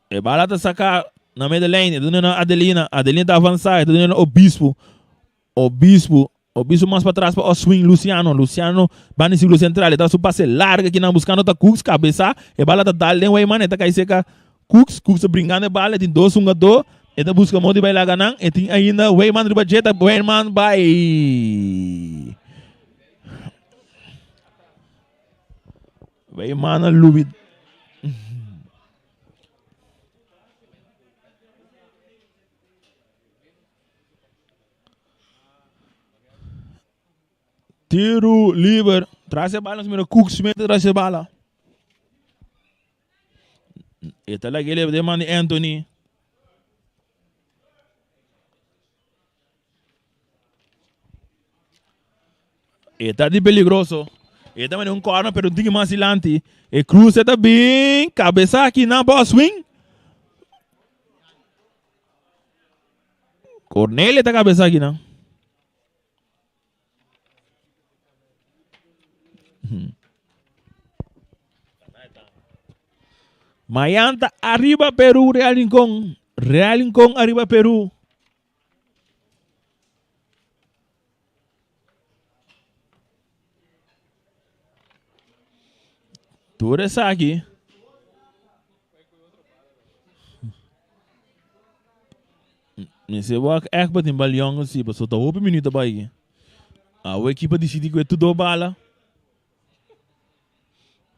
E bala ta saca na medio lijn, e ta na Adelina, Adelina ta avanza, e ta na Obispo, Obispo, Obispo mas pa tras pa Oswin Luciano, Luciano banda di círculo central, e ta su pase largo aki nan buscando ta Cooks, cabeza, e bala ta dal den Weyman, e ta cay cerca Cooks, Cooks ta bringando e bala, e tin dos hungador, e ta busca modo di bay laga nan, e tin ainda Weyman riba dje, ta Weyman bay. Weyman a lubi. Tiro liber. Tras e bala, nos mira Cooks mete tras e bala. E ta lag'é den man di Anthony. E ta di peligroso. E ta manda un corner pero un tiki mas dilanti. E cruce ta bin cabeza aki na bo swing. Cornelia ta cabeza aki na. Mayanta arriba Peru Real Rincón. Real Rincón arriba Peru. Tur esaki. Mester wak echt pa tin bal yong si, pasobra ta hopi minuut a bai aki. Awe ekipo a disidi ku e tur dos bala.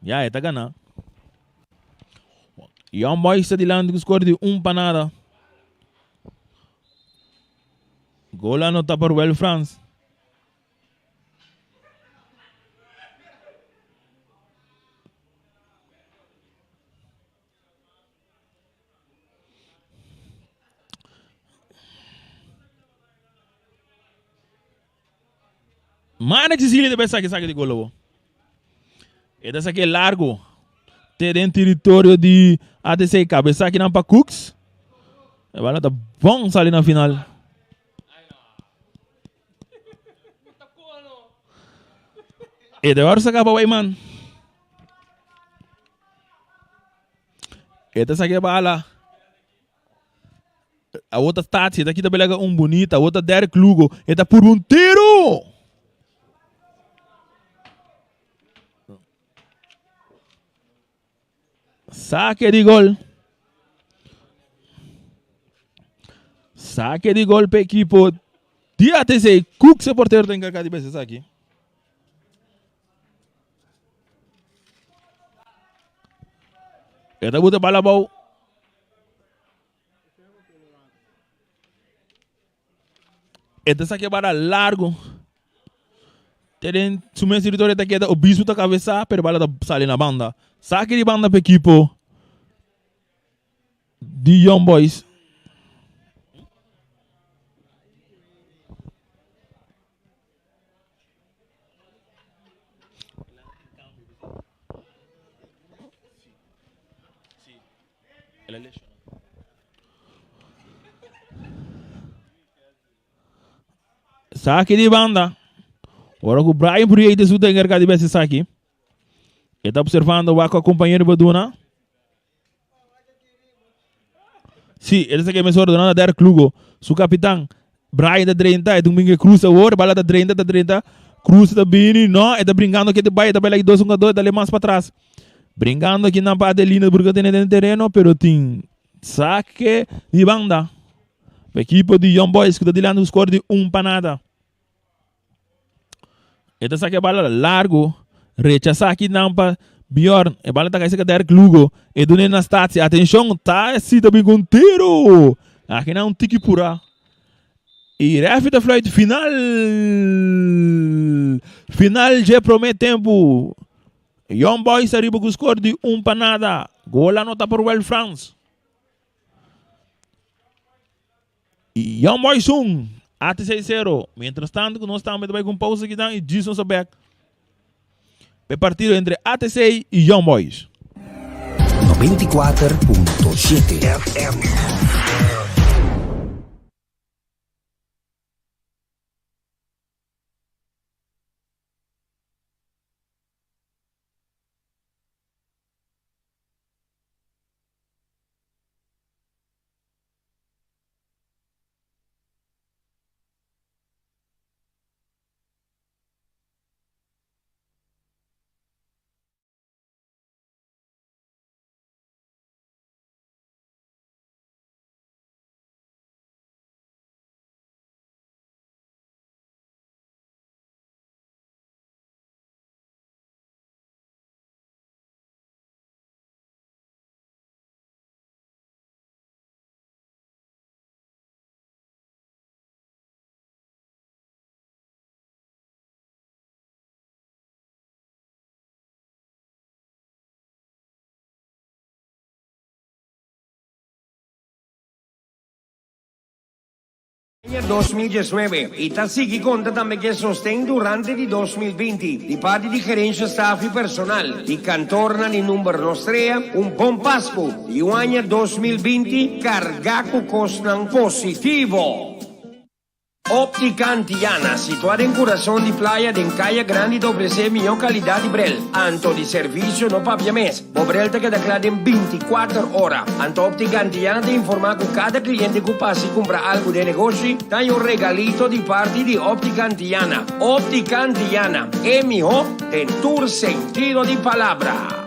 Ya, e ta gana. Young Boys ta dilanti ku skor di un pa nada. Gol anota pa Ruel Frans. Mane Cecilia ta saki saki di gol awo. E ta saki largo. Te den territorio di ATC. Cabeza aki nan pa Cooks. E bala ta bon sali na final. E ta wòrdu saká pa Weyman. E ta saka e bala. Awor ta Tati, e ta kita belega un bunita. Awor ta Derek Lugo, e ta purba un tiru. Sake di gol. Sake di gol pa ekipo di ATC. Cook se portero ta encarga di bes esaki. E ta buta bala abou. E ta saki e bala largo. Te den su mes territorio ta keda Obispo ta cabeza, pero bala ta sali na banda. Saki di banda pa ekipo di Young Boys. Saki di banda. Ora ku Brian Prieto su ta enkargá di bes esaki. E ta observando wak ku kompañero pa duna. Sí, e ta saki mesora duna na Derek Lugo. Su kapitan. Brian ta drenta, e Domingue Cruz awor, bala ta drenta, ta drenta. Cruz ta bini, no, e ta brincando ke te bai, e ta bai like dos hungador, e ta le mas patras. Brincando aki nan pa Adelino Burga tene den tereno, pero tin sake di banda. Pa ekipo di Young Boys ku ta dilanti ku skor di un pa nada. E ta saka e bala largo, rechasá aki nan pa Bjorn. E bala ta kai serka Derek Lugo. E dun'é na Stasi. Atenshon, Tasi ta bin ku un tiro. Aki nan un tiki purá. I rèfi ta fluit final. Final dje promé tempu. Young Boys ariba ku skor di un pa nada. Gol anotá por Well Frans. Young Boys 1, ATC 0. Mientras tanto ku nos tambe ta bai ku un pausa kinan i djis nos a bek pa e partido entre ATC i Young Boys. 94.7 FM. Aña 2019 y ta sigui conta tambe cu e sosten durante di 2020 di parti di gerencia, staff y personal di kantornan di number nos trea un bon Pascu y un aña 2020 carga cu cosnan positivo. Optica Antillana, situá den kurason di playa den Kaya Grandi ta ofresé mihó kalidat di brel. Anto di servisio no papia mes. Bo brel ta keda kla den binti kuater ora. Anto Optica Antillana ta informá ku kada kliente ku pasa i kumpra algu den negoshi ta haña un regalito di parti di Optica Antillana. Optica Antillana, e mihó den tur sentido di palabra.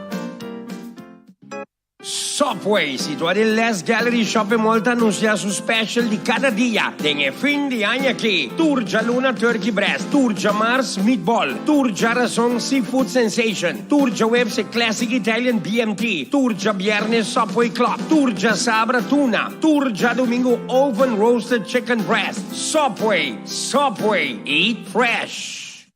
Subway, situá den Les Gallery Shopping Mall ta anunsiá su special di kada dia den e fin di aña aki. Tur djaluna Turkey Breast, tur djamars Meatball, tur djarason Seafood Sensation, tur djaweps e Classic Italian BMT, tur djabièrnè Subway Club, tur djasabra Tuna, tur djadumingu Oven Roasted Chicken Breast. Subway, Subway, eat fresh!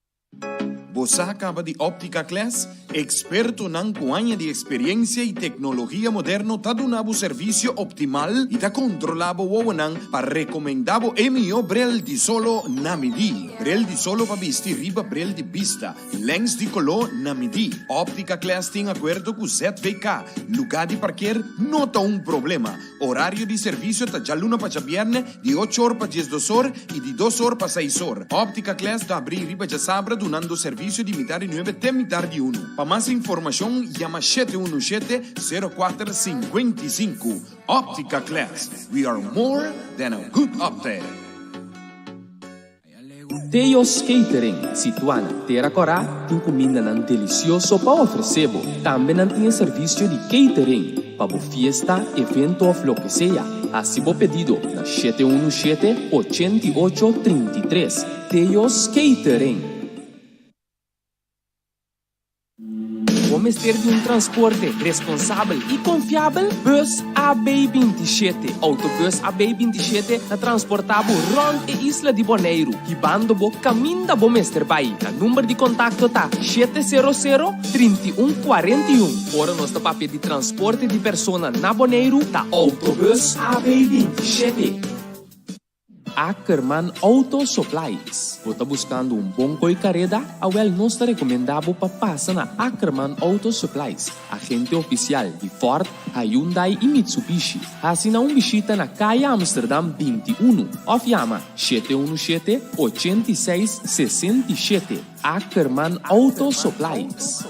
Bo sa caba di Optica Class? Expertonan cu aña di experiencia y tecnologia moderno ta duna bo servicio optimal y ta controla bo wowonan pa recomenda bo e miho bril di solo na midi. Bril di solo pa bisti riba bril di bista, lens di colo na midi. Optica Class tin acuerdo cu ZVK. Lugar di parkeer no ta un problema. Orario di servicio ta djaluna pa djabierne di ocho or pa diesdos or y di dos or pa seis or. Optica Class ta abri riba djasabra dunando servicio di mitar di nuebe te mitar di uno. Pa mas informacion yama shete uno shete, sero kuater, sinkuenta i sinku. Optica Class, we are more than a good optic. Teo's Catering, situá na Tera Kòrá, tin kumindanan delisioso pa ofresé bo. Tambe nan tin e servisio di catering pa bo fiesta, evento òf loke sea. Hasi bo pedido na shete unu shete, 88, 33. Teo's Catering. Bo mester di un transporte responsabel i konfiabel? Bus AB 27. Autobus AB 27 ta transportá bo rònt e isla di Boneiru, hibando bo kaminda bo mester bai. Nan number di kontakto ta shete sero sero, 31 41. Ora nos ta papia di transporte di persona na Boneiru, ta Autobus AB 27. Ackerman Auto Supplies. Bo ta buskando un bon koi kareda? Awèl nos ta rekomendá bo pa pasa na Ackerman Auto Supplies, agente ofisial di Ford, Hyundai i Mitsubishi. Hasi nan un bishita na Kaya Amsterdam 21 òf yama 717 86 67. Ackerman Auto Supplies.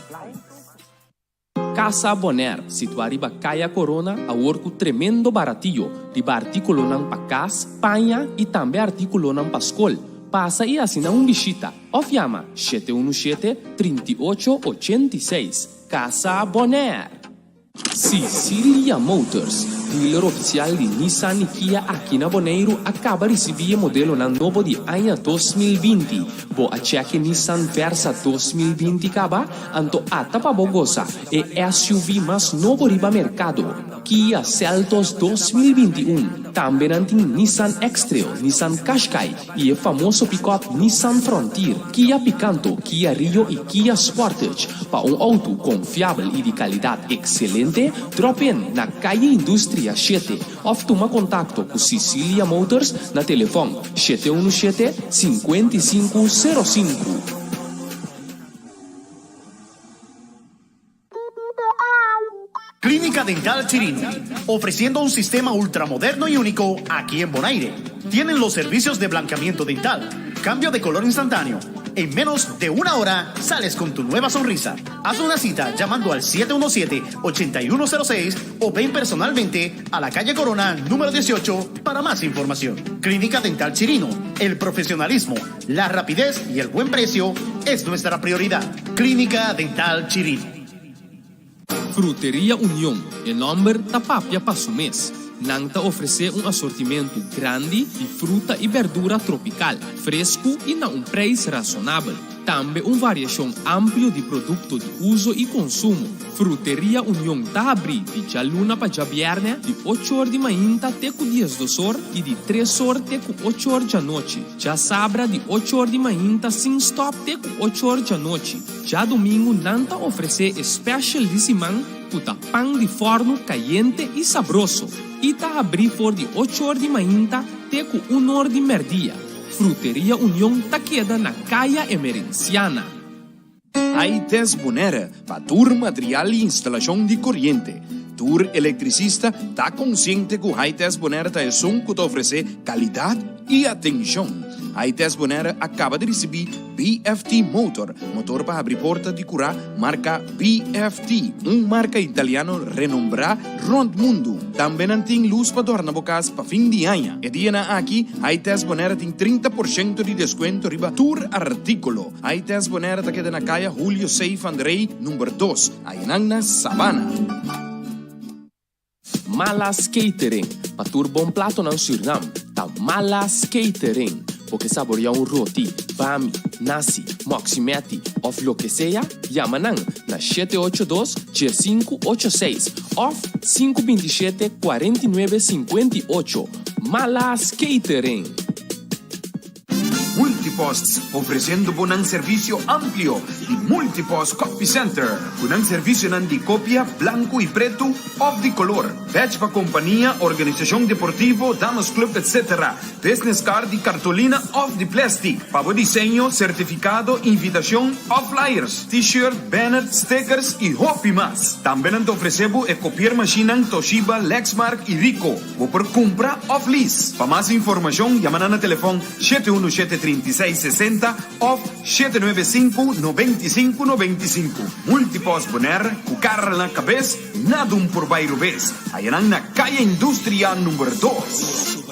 Casa Bonaire, situá riba Kaya Corona, awor ku tremendo baratio riba artíkulonan pa kas, paña i tambe artíkulonan pa skol. Pasa i hasi nan un bishita òf yama 717 38 86. Casa Bonaire! Sicilia Motors, dealer ofisial di Nissan i Kia aki na Boneiru a kaba risibí e modelonan nobo di aña 2020. Bo a chèk e Nissan Versa 2020 kaba? Anto ata pa bo gosa e SUV mas nobo riba merkado, Kia Seltos 2021. Tambe nan tin Nissan X-Trail, Nissan Qashqai i e famoso pikòp Nissan Frontier, Kia Picanto, Kia Rio i Kia Sportage. Pa un outo konfiabel i di kalidat ekselente, drop in na Calle Industria shete òf tuma kontakto ku Sicilia Motors na telefòn 717 55 05. Clínica Dental Chirino, ofreciendo un sistema ultramoderno y único aquí en Bonaire. Tienen los servicios de blanqueamiento dental, cambio de color instantáneo. En menos de una hora sales con tu nueva sonrisa. Haz una cita llamando al 717-8106 o ven personalmente a la calle Corona número 18 para más información. Clínica Dental Chirino, el profesionalismo, la rapidez y el buen precio es nuestra prioridad. Clínica Dental Chirino. Fruteria Union, e nòmber ta papia pa su mes. Nan ta ofresé un asortimentu grandi di fruta i bèrdura tropikal, fresku i na un preis rasonabel. Tambe un variashon amplio di produkto di uso i konsumo. Fruteria Union ta habrí di djaluna pa djabièrnè di ocho or di mainta te ku diesdos or i di tres or te ku ocho or djanochi. Djasabra di ocho or di mainta sin stòp te ku ocho or djanochi. Djadumingu nan ta ofresé e special di siman ku ta pan di fòrnu kayente i sabroso i ta habrí for di ocho or di mainta te ku un or di mèrdia. Fruteria Union ta keda na Kaya Emerenciana. Hi-Test Bonaire pa tur material i instalashon di koriente. Tur elektrisista ta konsiente ku Hi-Test Bonaire ta esun ku ta ofresé kalidat i atenshon. Hi-Test Bonaire a kaba di risibí BFT Motor, motor pa habri porta di kurá marka BFT, un marka italiano renombrá rònt mundu. Tambe nan tin lus pa dòrna bo kas pa fin di aña. E dianan aki Hi-Test Bonaire tin 30% di deskuento riba tur artíkulo. Hi-Test Bonaire ta keda na Kaya Julio C. van der Rey number dos, ayanan na Sabana. Malas Catering, pa tur bon platonan Surnam, ta Malas Catering. Bo ke saborea un roti, bami, nasi, mòksimèti òf loke sea? Yama nan na 782 1586 òf 527 49 58. Malas Catering! Multipost, ofreciendo bo nan servicio amplio di Multipost Copy Center, cu nan servicionan di copia blanco y preto of di color, badge pa compania, organisacion deportivo, damas club etc. Business card di cartolina of di plastic, pa bo diseño, certificado, invitacion of flyers, t-shirt, banner, stickers y hopi mas. Tambe nan ta ofrece bo e copiermachinenan Toshiba, Lexmark y Ricoh. Bo por kumpra òf lease. Pa mas informashon yama nan na telefòn 717 36 60 òf 795 95 95. Multipost Bonaire ku kara na kabes, nada un por bai robes. Haya nan na Kaya Industria number dos.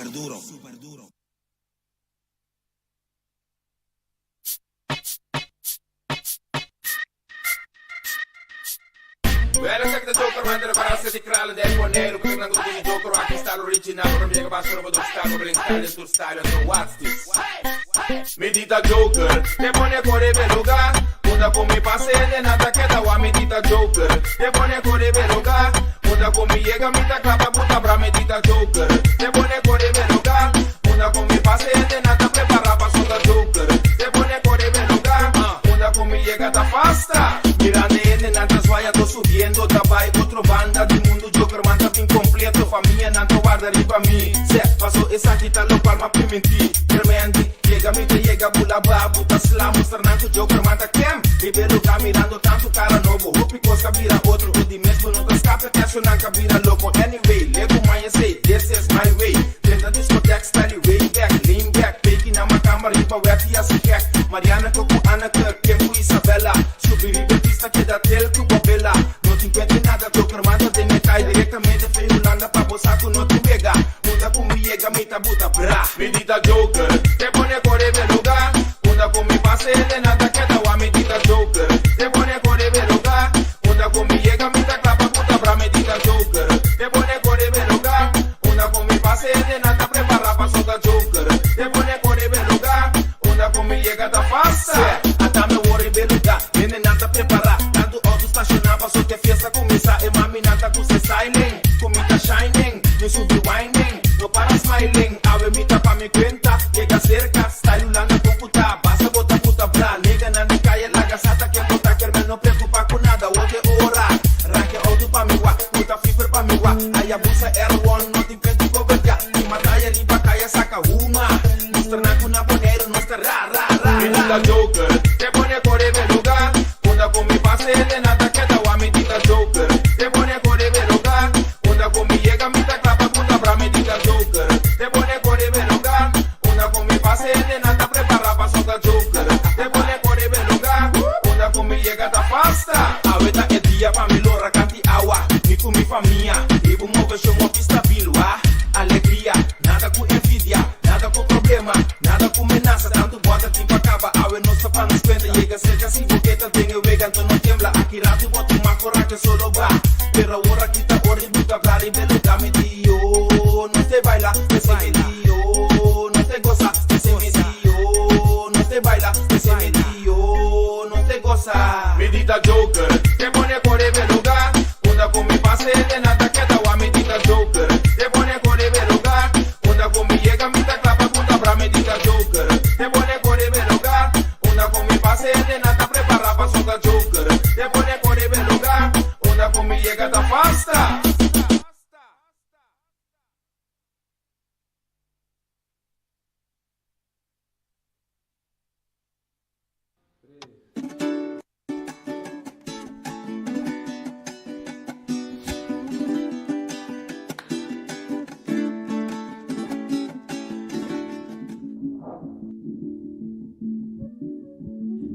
famia nan ta warda riba mi Sè, paso esaki ta lokual m'a primintí Tremendi, yega mi ta yega bula ba Bu ta sla, mustra nan ku Joker man ta kem Riba e lugá mirando tantu kara nobo Hopi kos ka bira otro, u di mes bo no ta skapa Keso nan ka bira loko Anyway, lego maña sey, this is my way Drenta diskotek, style way back Lean back, peki na makamba riba wet i hasi gek Mariana ku ku Anneke, Kim ku Isabella Subi riba e pista keda tel ku bo bela No tin kuenta nada, Joker manda den e kai Direktamente fei Hulanda pa bo sa ku no tin wega Unda ku mi yega mi ta buta bra Mi di ta Joker, te pone kore be luga Unda ku mi pasa hende nan ta keda wa Mi di ta Joker, te pone kore be luga Unda ku mi yega mi ta kla pa buta bra Mi di ta Joker, te pone kore be luga Unda ku mi pasa hende nan ta prepara paso ta Joker, te pone kore be luga Unda ku mi yega ta fasta. Ata mi wor riba e lugá. Hendenan ta prepará. Tantu outo stashoná paso k'e fiesta kuminsá. E maminan ta gusta e styling. Ku mi ta shining. Mi subi wining. No para smiling. Awe mi ta pa mi kuenta. Yega serka. Style Hulanda kon ku ta. Basta bo ta puta bra. Neganan di kaya laga sa ta ken bo ta. Kermel no preokupá ku nada. Wote ora. Ranke outo pa mi wak. Puta fifer pa mi wak. Hayabusa R1 no tin p'e di goberdiá. Tin mataya riba kaya saka huma. Mustra nan ku na Boneiru nos ta ra ra ra. Mi di ta joker, te pone kore be luga. Unda ku mi pasa hende nan ta keda wak. Mi di ta joker, te pone kore be luga. Unda ku mi yega mi ta kla pa buta bra. Mi di ta joker, te pone kore be luga. Unda ku mi pasa hende nan ta prepara paso ta joker, te pone kore be luga. Unda ku mi yega ta fasta. Awe ta e dia pa mi lora kanti awa. Mi ku mi famia, riba un moveshon hopi stabil wa. Alegria, nada ku envidia. Nada ku problema, nada ku menasa Tantu bòta tin pa kaba, awe nos ta pa nos kuenta Yega serka si bo ke ta den e wega, anto no tembla Aki ratu bo tuma korahe solo ba Pero awor aki ta ora di buta bla Riba e lugá mi di oh, nos te baila P'esei mi di oh, nos te gosa P'esei mi di oh, nos te baila P'esei mi di oh, nos te gosa Mi di ta joker, te pone kore riba e lugá Unda ku mi pasa hende nan ta keda wak Mi di ta joker, te pone kore riba e lugá Unda ku mi yega mi ta kla pa punta bra mi di ta joker Te pone kore be luga Unda ku mi pasa hende nan ta prepara paso ta joker Te pone kore be luga Unda ku mi yega ta fasta.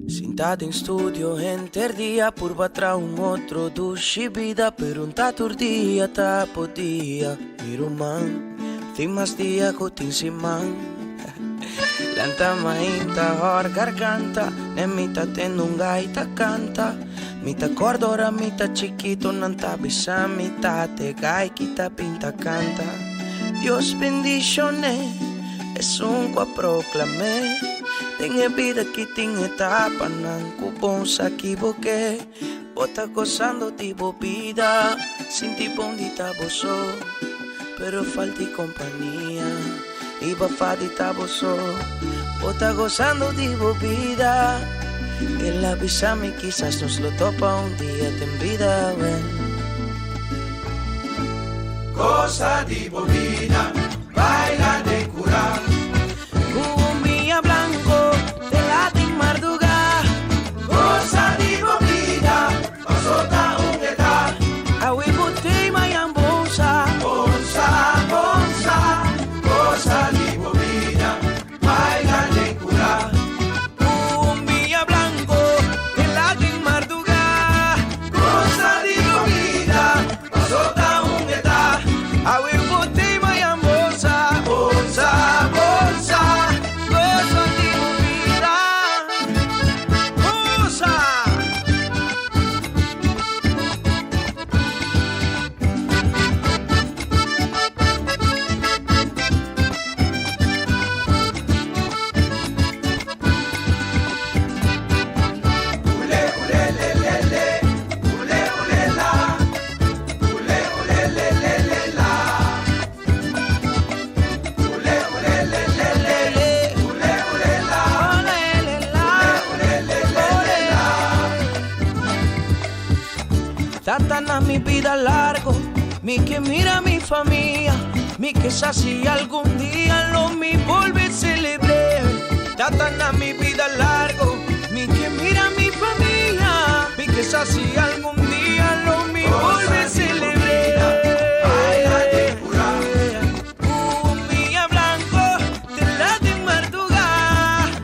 Sinta den studio henter dia purba tra un otro dushi bida pero un ta tur dia ta podia mi ruman tin mas dia ku tin siman Lanta mainta hor garganta Ne mi ta tende un gaita canta Mi ta corda ora mi ta chikito Nan ta bisa mi tate gai kita pinta canta Dios bendicione Esun cu a proclame Den e bida ki tin etapanan Cu bon sa kiboke Bo ta gozando di bo bida Sinti bon di ta bo so Pero falti compania I bo fa di ta bo so Bo ta gozando di bo bida El a bisa mi kisas nos lo topa un dia den bida Well Goza di bo bida Baila den cura Cu un biña blanco te latin marduga Goza di bo bida Paso ta un eta Awe bo tei mayan bonsa Bonsa, bonsa Goza di bo bida Baila den cura Cu un biña blanco te latin marduga Goza di bo bida Paso ta un eta Awe bo tei mayan bonsa Bonsa, bonsa Goza di bo bida Goza. Tata na mi bida largo. Mi ke mira mi famia, mi ke sa si algun dia lo mi bolbe selebr'é. Tata na mi bida largo, mi ke mira mi famia, mi ke sa si algun dia lo mi bolbe selebr'é. Cumbia blanco te la den marduga.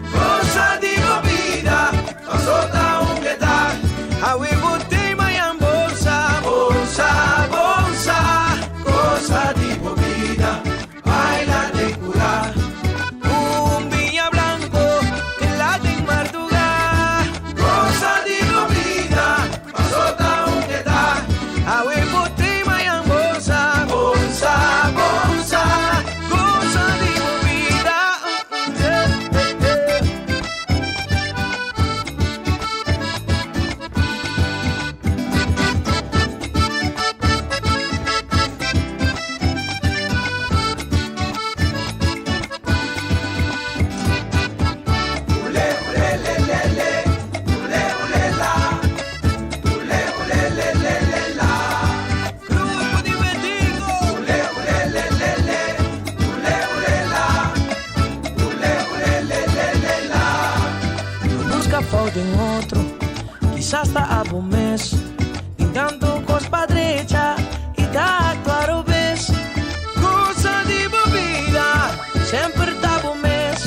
Gosa di bo bida, paso ta un eta. Awe bo te mañan bolsa, bolsa, bolsa. Gosa di bo bida, baila den cura. Cumbia blanco te la den marduga. Gosa di bo bida, paso ta un eta. Awe bo te mañan bolsa, bolsa, bolsa. Gosa di bo bida. Grupo di Betico. No busca fout den otro, kisas ta abo mes. Tin tanto cos pa drecha y ta actua robes. Gosa di bo bida, semper ta bo mes.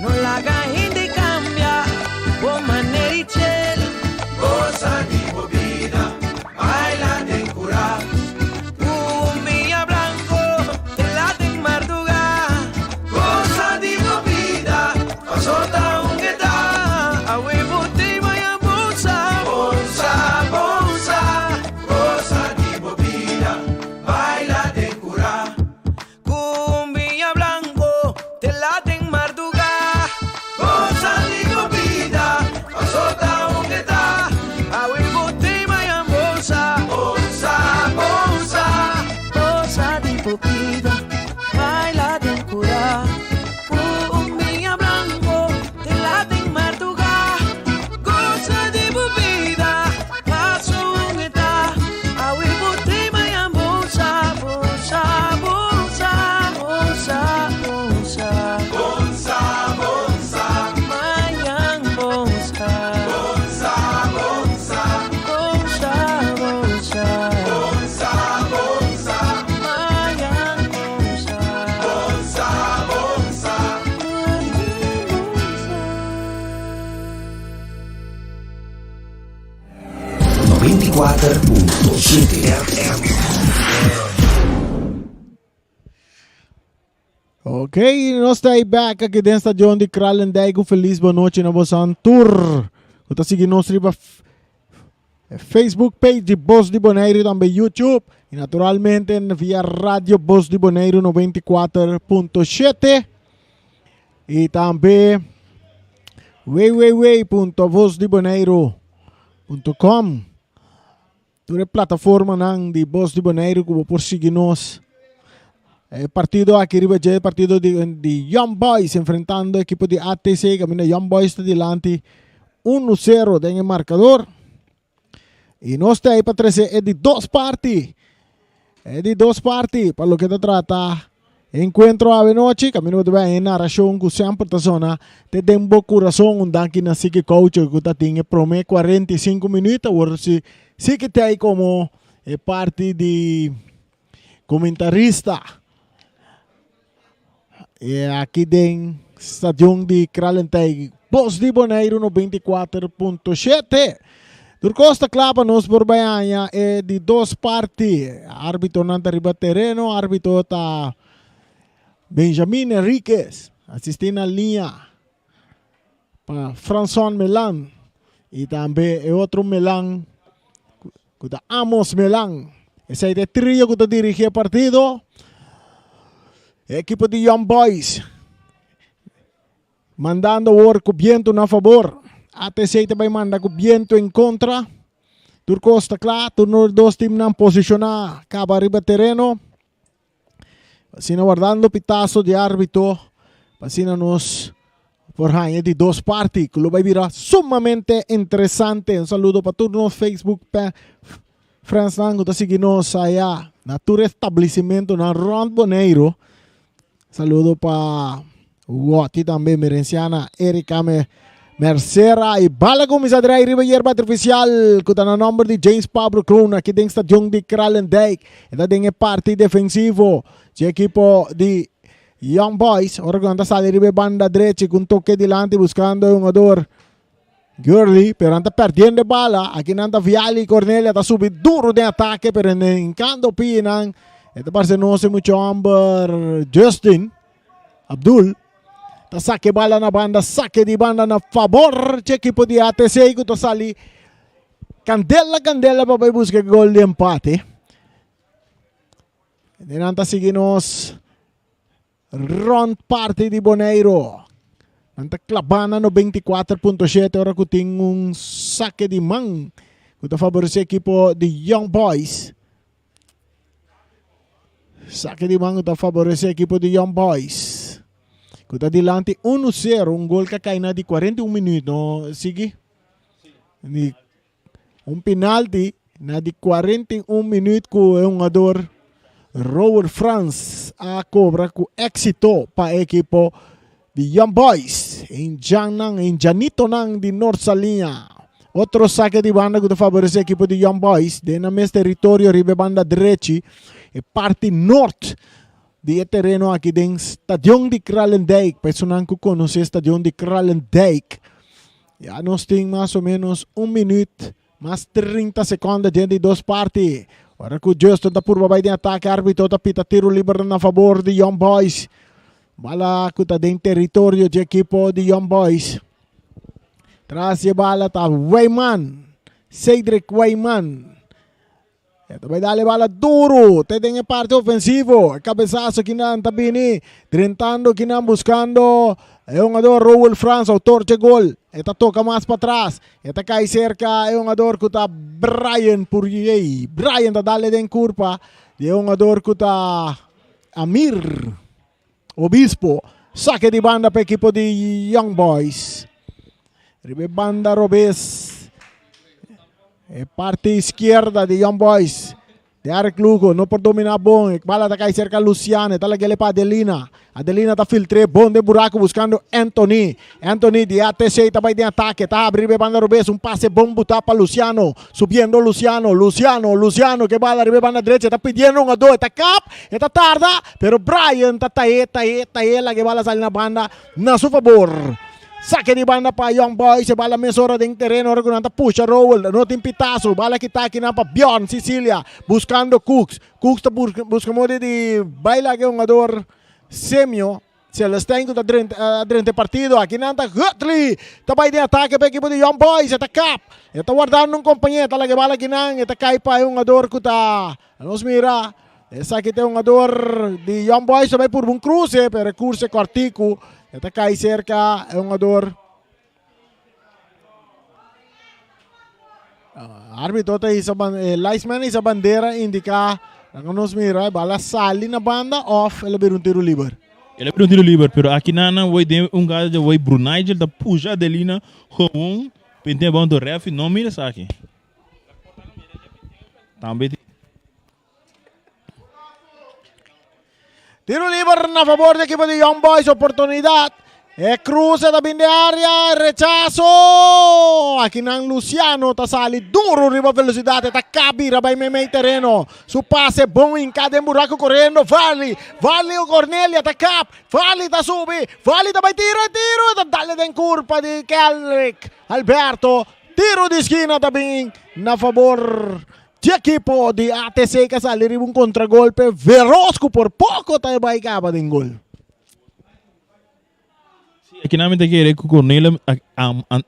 No laga hende cambia bo manera y chel. Gosa di bo bida, baila den cura. Cumbia blanco te la den marduga. Gosa di bo bida, paso ta un eta. Awe bo te mañan bonsa. Bonsa, bonsa. Gosa di bo bida, baila den cura. Cumbia blanco te la den marduga. Gosa di bo bida, paso ta un eta. Awe bo te mañan bonsa. Bonsa, bonsa. Gosa di bo bida, baila den cura. Cumbia blanco te la den marduga. Gosa di bo bida, paso un eta. Awe bo te mañan bonsa, bonsa, bonsa, bonsa, bonsa. Bonsa, bonsa. Mañan bonsa. Bonsa, bonsa. Bonsa, bonsa. Bonsa, bonsa. Mañan bonsa. Bonsa, bonsa. Mañan bonsa. 94.7 FM. Ok, nos ta ahí back aki den stadion di Kralendijk. Un feliz bon nochi na bosan tur. Ku ta sigui nos riba Facebook page di Bos di Boneiru y tambe YouTube. Y naturalmente via Radio Bos di Boneiru 94.7. Y tambe www.vosdiboneiru.com. Tur e plataformanan di Bos di Boneiru ku bo por sigui nos. E partido aki riba dje, partido di, di Young Boys enfrentando ekipo di ATC, kaminda Young Boys ta dilanti 1-0 den e markador. I nos ta ahí pa trese e di dos parti. E di dos parti pa loke ta trata encuentro awe nochi. Camino bo ta bay e narracion cu semper ta sona te den bo curason. Un danki na Siki Coucho cu ta tin e prome 45 minuut. Awor si Siki ta ahí como e parti di comentarista. E aki den stadion di Kralendijk, Bos di Boneiru 94.7. Tur kos ta kla pa nos por bai haña e di dos parti. Arbitonan ta riba tereno, arbito ta Benjamin Enriquez, asisti na liña pa Franson Melan y tambe e otro Melan ku ta Amos Melan. Esei ta e trio ku ta dirigi e partido. E ekipo di Young Boys mandando awor ku bientu na fabor. ATC ta bai manda ku bientu en kontra. Tur kos ta kla, tur nos dos teamnan posishoná kaba riba tereno. Asina wardando pitazo di arbitro pa asina nos por haña di dos parti ku lo bai bira sumamente interesante. Un saludo pa tur nos Facebook. friendsnan ku ta sigui nos aya na tur establesimentonan rònt Boneiru. Saludo pa Woti tambe, Merenciana, Erika Me Mercera y bala cuminsa draai riba yerba artificial cu ta na nomber di James Pablo Kroon aki den stadion di Kralendijk. E ta den e parti defensivo dje ekipo di Young Boys. Ora cu nan ta sali riba e banda drechi cu un toke dilanti buscando e hungador Gurley, pero nan ta perdiendo e bala. Aki nan ta Viali Cornelia ta subi duro den atake, pero hincando pinan. E ta parse nos e mucho homber Justin Abdul. Ta saque bala na banda, saque di banda na favor di equipo di ATC ku ta sali candela candela pa bai busca gol di empate. Nan ta sigui nos rond parti di Boneiro. Nan ta klabá na 94.7 ora ku tin un saque di man ku ta favoresé ekipo di Young Boys. Saque di man ku ta favoresé ekipo di Young Boys. Ku ta dilanti 1-0, un gol ka kai na di 41 minuut, no sigui? Di un penalti na di 41 minuut ku e hungador Robert Frans a kobra ku éxito pa e ekipo di Young Boys. Indiannan, indianitonan di Noord Saliña. Otro saque di banda ku ta favoresé ekipo di Young Boys den nan mes teritorio riba e banda drechi, e parti noord di e tereno aki den Stadion di Kralendijk. Pa esunnan ku konosé Stadion di Kralendijk, ya nos tin mas o menos un minuut mas 30 sekonde den di dos parti. Ora ku Justin ta purba bai den atake, arbitro ta pita tiro liber na fabor di Young Boys. Bala ku ta den teritorio di ekipo di Young Boys. Tras di e bala ta Weyman, Cedric Weyman. E ta bai dale bala duro te den e parte ofensivo. E cabezazo kinan ta bini drentando kinan buscando e hungador Roel Frans, autor dje gol. E ta toca mas patras. E ta cai cerca e hungador cu ta Brian Puriey. Brian ta dale den curpa di e hungador cu ta Amir Obispo. Saque di banda pa ekipo di Young Boys. Riba e banda robes. E parte izquierda di Young Boys. Derek Lugo no por domina bon. E bala ta kai cerca Luciano. E ta lagele pa Adelina. Adelina ta filtre bon den buraco buscando Anthony. Anthony di ATC ta bai den ataque. Ta abri riba e banda robes. Un pase bon buta pa Luciano. Subiendo Luciano. Luciano, Luciano ke bala riba e banda derecha. Ta pidiendo un ado. E ta kap. E ta tarda. Pero Brian ta tae, tae, tae. Laga e bala sali na banda na su fabor. Sake di banda pa Young Boys. E bala mesora den tereno ora ku nan ta pusha Rowell. No tin pitaso. Bala kita akinan pa Bjorn Cecilia. Buskando Cooks. Cooks ta buska modo di bai laga e hungador Semio. Celestijn ku ta drenta drenta e partido. Akinan ta Hutley. Ta bai den atake pa ekipo di Young Boys. E ta kap. E ta wardando un kompañé. Ta laga e bala akinan. E ta kai pa e hungador ku ta nos mira. Esaki ta e hungador di Young Boys ta bai purba un kruse, pero e kurse kòrtiku. E ta kai serka e hungador. Arbitro ta hisa e linesman hisa bandera indiká laga nos mira e bala sali na banda òf el a bira un tiro liber. El a bira un tiro liber, pero aki nan nan woi den un gada dje woi Brunijel ta pusha Adelina gewoon p'e tin abou rèfi no mira esaki. Tambe tin. Tiro liber na favor di equipo di Young Boys. Oportunidad. E cruce ta bin de área. Rechazo. Aquí nan Luciano ta sali duro riba velocidad. Ta cabira bij meimei terreno. Su pase bon inca den buraco corriendo. Varley. Varley o Cornelia ta cap. Varley ta subi. Varley ta bij tiro. Tiro. Ta dale den curpa di Kelrick. Alberto. Tiro di esquina ta bin na favor Di ekipo di ATC ka sali riba un kontragolpe veros ku por poko ta e bai kaba den gol. Sí, aki nan mi ta kere ku Cornelio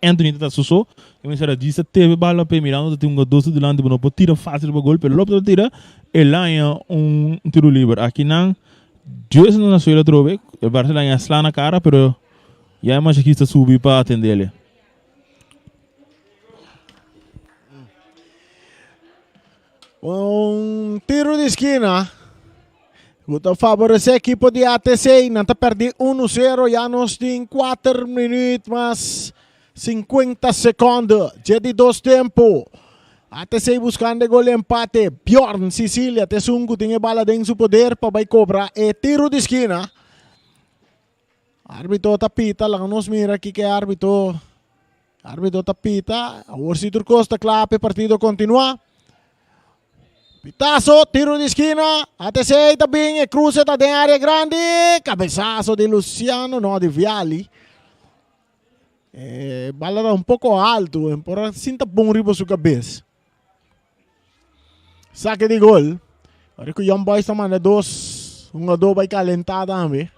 Anthony ta su so. E mester a djis ta tebe bala p'e mirando ta tin un gadoso dilanti bo no por tira fácil riba gol pero loke ta tira e laña un tiro liber. Aki nan Jason na suelo atrobe e parse laña sla na kara pero ya e mashakista subi pa atendele. Un tiro di esquina. Ku ta favorece equipo di ATC. Nan ta perdi 1-0. Ya nos tin 4 minuut mas 50 seconden. Dje di dos tempo. ATC buscando e gol di empate. Bjorn Sicilia ta esun cu tin e bala den su poder pa bay cobra e tiro di skina. Arbitro ta pita, laga nos mira kiko e arbitro. Arbitro ta pita. Awor si tur cos ta cla pa e partido continua. Pitazo, tiro di skina. ATC ta bin, e cruce ta den area grandi. Cabezazo di Luciano, no di Viali. E bala ta un poco alto, en por a sinta bon riba su cabes. Saque di gol. Ora cu Young Boys ta manda dos hungador bay calenta tambe.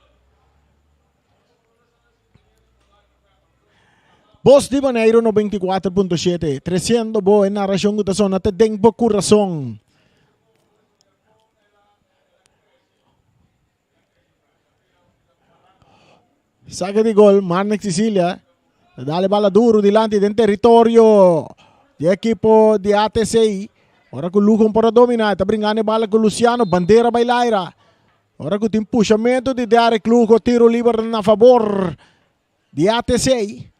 Bos di Boneiru 94.7, treciendo bo e narracion cu ta sona te den bo curason. Saque di gol, Marnix Cecilia. Ta dale bala duro dilanti den territorio di equipo di ATC. Ora cu Lujon por a domina, ta bringando e bala cu Luciano, bandera bay laira. Ora cu tin pushamento di Derek Lugo, tiro liber na favor di ATC.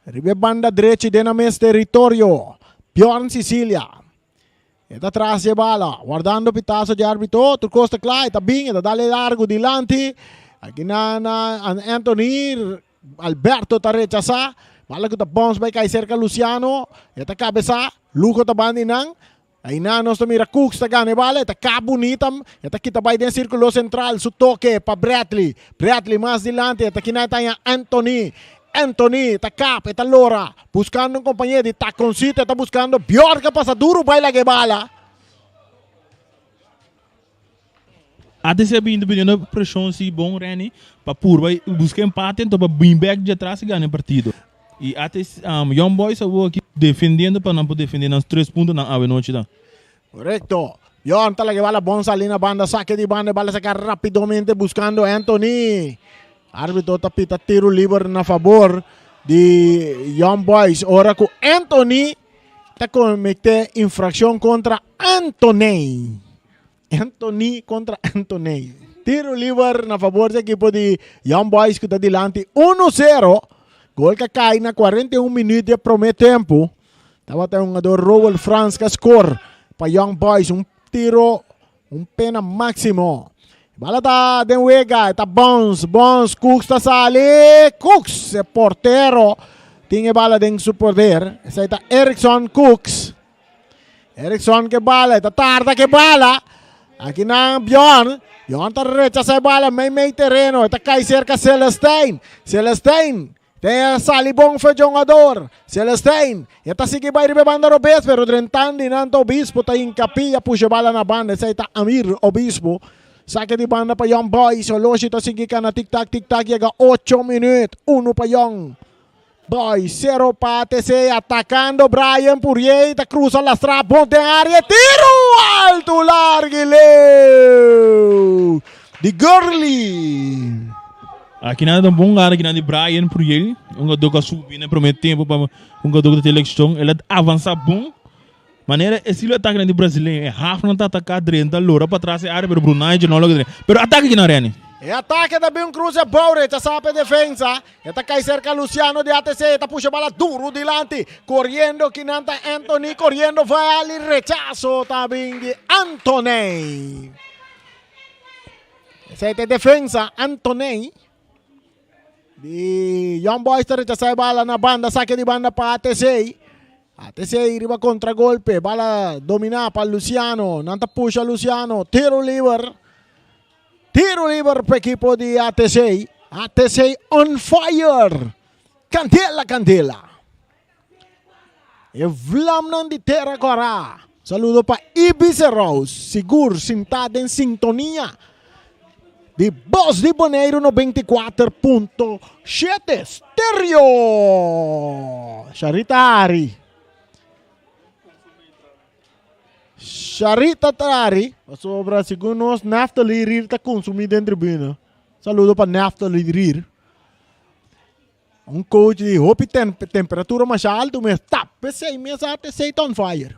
Riba e banda drechi den nan mes territorio, Bjorn Cecilia. E ta tras di e bala, wardando pitazo di arbitro. Tur cos ta cla, e ta bin, e ta dale largo dilanti. Aki na na Anthony, Alberto ta rechasa. Bala cu ta bounce bay cay cerca Luciano. E ta cabeza, Lugo ta banda eynan. Eynan nos ta mira Cooks ta gana e bala, e ta kap bunita, e ta kita bay den circulo central. Su toke pa Bradley. Bradley mas dilanti, e ta kina e ta haña Anthony. Anthony ta kap, e ta lora, buscando un compañero di taconcito, e ta buscando Bjork a pasa duro bay laga e bala. ATC a bini poniendo presion si bon Renny pa purba y busca empate enton pa bin bek di atras y gana e partido. Y ATC, Young Boys awor aki defendiendo pa nan por defende nan tres puntonan awe nochi ta. Correcto. Bjorn ta laga e bala bon sali na banda, sake di banda, e bala saka rapidomente buscando Anthony. Arbitro ta pita tiro liber na favor di Young Boys. Ora cu Anthony ta comete infraccion contra Anthony. Anthony contra Anthony. Tiro liber na favor di equipo di Young Boys cu ta dilanti 1-0. Gol ca cay na 41 minuut di e prome tempo. Tabata un hungador Roel Frans ca score pa Young Boys. Un tiro, un pena maximo. Bala ta den wega, ta bounce, bounce, Cooks ta sali, Cooks, e portero, tin e bala den su poder. Esai ta Erickson Cooks. Erickson ke bala, ta tarda ke bala. Aki nan Bjorn, Bjorn ta rechasa e bala mei mei tereno, ta kai cerca Celestijn. Celestijn Te sali bon fe jongador. Celestijn e ta sigui bai riba e banda robes pero drentandi nan ta Obispo ta hincapi a pusha e bala na banda. Esei ta Amir Obispo. Sake di banda pa Young Boys. Oloshi ta sigui cana tik tak tik tak yega ocho minuut. Uno pa Young Boys sero pa ATC atacando Brian Puriey ta cruza lastra bon den area tiro alto largo y leu di Gurley. Aki nan ta un bon gara kinan di Brian Puriel, un hungador ku a subi na e prome tempu pa un hungador ku ta telekshon. El a avansa bon. Manera estilo atake nan di brasileño, e hafnan ta ataka drenta, lora patras e area, pero Brunei dje no logra drenta. Pero atake kinan Renny. E atake ta bin cruza e bou, rechasa pa e defensa. E ta kai serka Luciano di ATC, e ta pusha bala duru dilanti. Coriendo kinan ta Anthony, coriendo Vali, rechaso ta bin di Anthony. Esei ta e defensa Antoney di Young Boys ta rechasá e bala na banda, sake di banda pa ATC. ATC riba kontragolpe, bala dominá pa Luciano, nan ta pusha Luciano, tiro liber. Tiro liber pa ekipo di ATC. ATC on fire. Kandela, kandela. E vlamnan di tera kòrá. Saludo pa Ibis Rose, sigur sintá den sintonia di Bos di Boneiru 94.7 Stereo. Sharita Ari. Sharita Ari, pasobra segun nos Naftali Rir ta konsumí den tribuna. Saludo pa Naftali Rir. Un coach di hopi temperatura masha alto mes tap pesey mes a tesey ta on fire.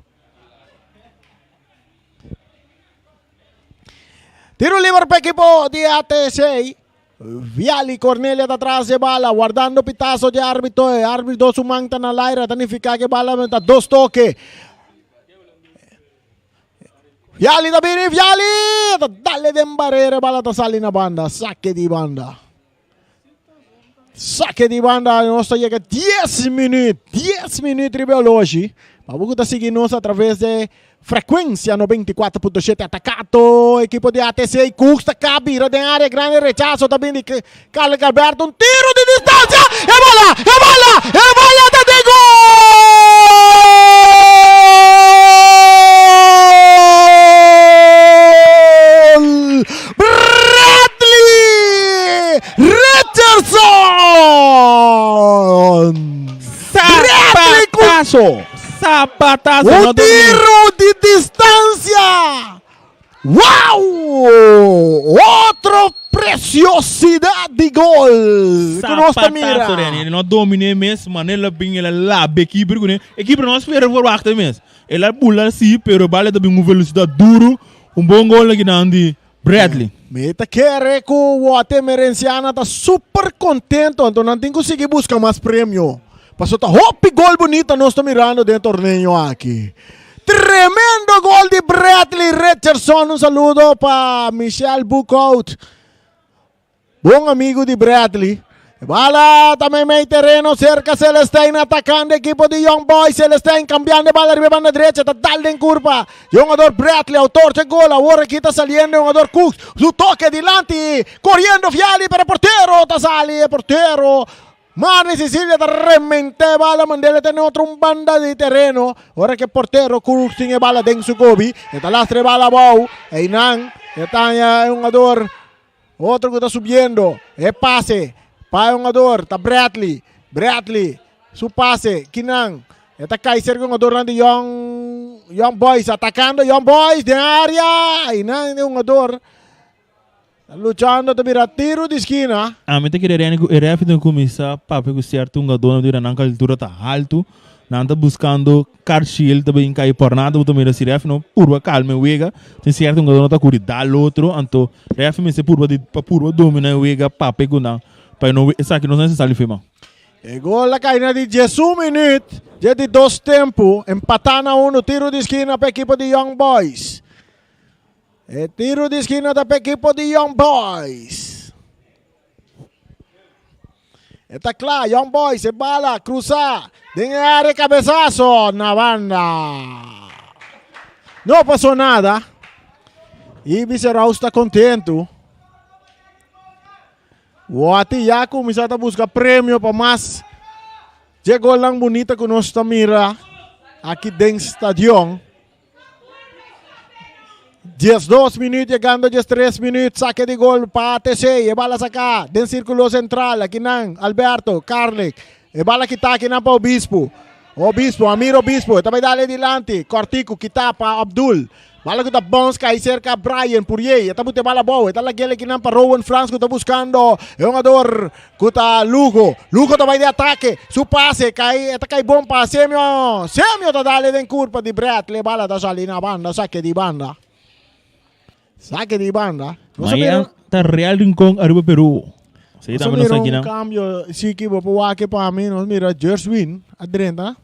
Tiro liber pa equipo di ATC. Viali Cornelia ta tras di e bala, wardando pitazo di arbitro. E arbitro su man ta na laira, ta nifica cu e bala ta dos toke. Viali ta bini, Viali! Ta dale den barera, e bala ta sali na banda. Sake di banda. Sake di banda, nos ta yega 10 minuut, 10 minuut riba e oloshi. Pa bo ku ta sigui nos a traves de frekuensia 94.7 atakato ekipo di ATC Cooks ta ka bira den área grande rechazo ta bin di Carlos Alberto un tiro di distancia e bola e bola e bola ta den gol! Bradley Richardson! Bradley ku Zapatazo! Zapatazo! un No dormi. tiro di distancia! Wow! Otro preciosidad di gol ku nos ta mira. Zapatazo, Reni. No dominé mes, manera el a bin, el a labe e keeper kuné. E keeper no a spera verwachten mes. El a bula si, pero e bala ta bin ku velocidad duro. Un bon gol akinan di Bradley. Mi ta kere ku Wote Merenciana ta super kontento, anto nan tin ku sigui buska mas premio. Paso ta hopi gol bunita nos ta mirando den e torneo aki. Tremendo gol di Bradley Richardson. Un saludo pa Michel Boekhout. Bon amigo di Bradley. Bala ta meimei tereno cerca Celestijn atacando equipo di Young Boys. Celestijn cambiando bala riba banda derecha ta dal den curva. Jugador Bradley autor de gol. Ahora aquí está saliendo jugador Cooks. Su toque dilanti. Corriendo Viali pero portero ta sali. El portero. Marley Cecilia ta remente bala Mandela tiene otro un banda di tereno. Ora que portero Cooks tiene bala den su gobi. Está lastre bala bou. Einan. Está un jugador. Otro ku ta subiendo. E pase pa e hungador ta Bradley. Bradley su pase kinan. E ta kai serka hungadornan di Young, Young Boys. Atakando Young Boys den area. I nan e hungador ta luchando ta bira tiro di skina. Ami ta kere rende ku e ref tin kuminsá papia ku sierto hungadornan dura nan kaltura ta haltu. Nan ta buscando Carchiel ta bin cay por nada bo ta mira si ref no purba calma e wega tin cierto hungador no ta curi dal otro anto ref mester purba di pa purba domina e wega papia cu nan pa e no esaki no sa necesario firma. E gol a cay na di diesun minuut dje di dos tempo, empata na uno, tiro di skina pa ekipo di Young Boys. E tiro di skina ta pa ekipo di Young Boys. E ta kla, Young Boys, e bala krusa den e área kabesaso na banda. No pasó nada. Ibis Eraus ta kontentu. Wati ya kuminsá ta buska premio pa mas dje golnan bunita ku nos ta mira aki den stadion. 12 minuut llegando 13 minuut saque de gol pa ATC e bala saca den círculo central aquí nan Alberto Carlick e bala kita aquí nan pa Obispo Obispo Amir Obispo está dale dilanti Cortico kita pa Abdul bala que ta bounce cai cerca Brian Purier está bute bala bow está la gele aquí nan pa Rowan Frans que está buscando e jugador que ta Lugo Lugo ta de ataque su pase cai está cai bom pa Semio Semio ta dale den curva di Bradley bala ta sali na banda saque di banda saque di banda Nos a mira ta Real Rincon arriba Peru. Sí, Nos a tambe nos mira aquí un na. cambio sí que bo por wak pa mi nos mira Jerswin adrenta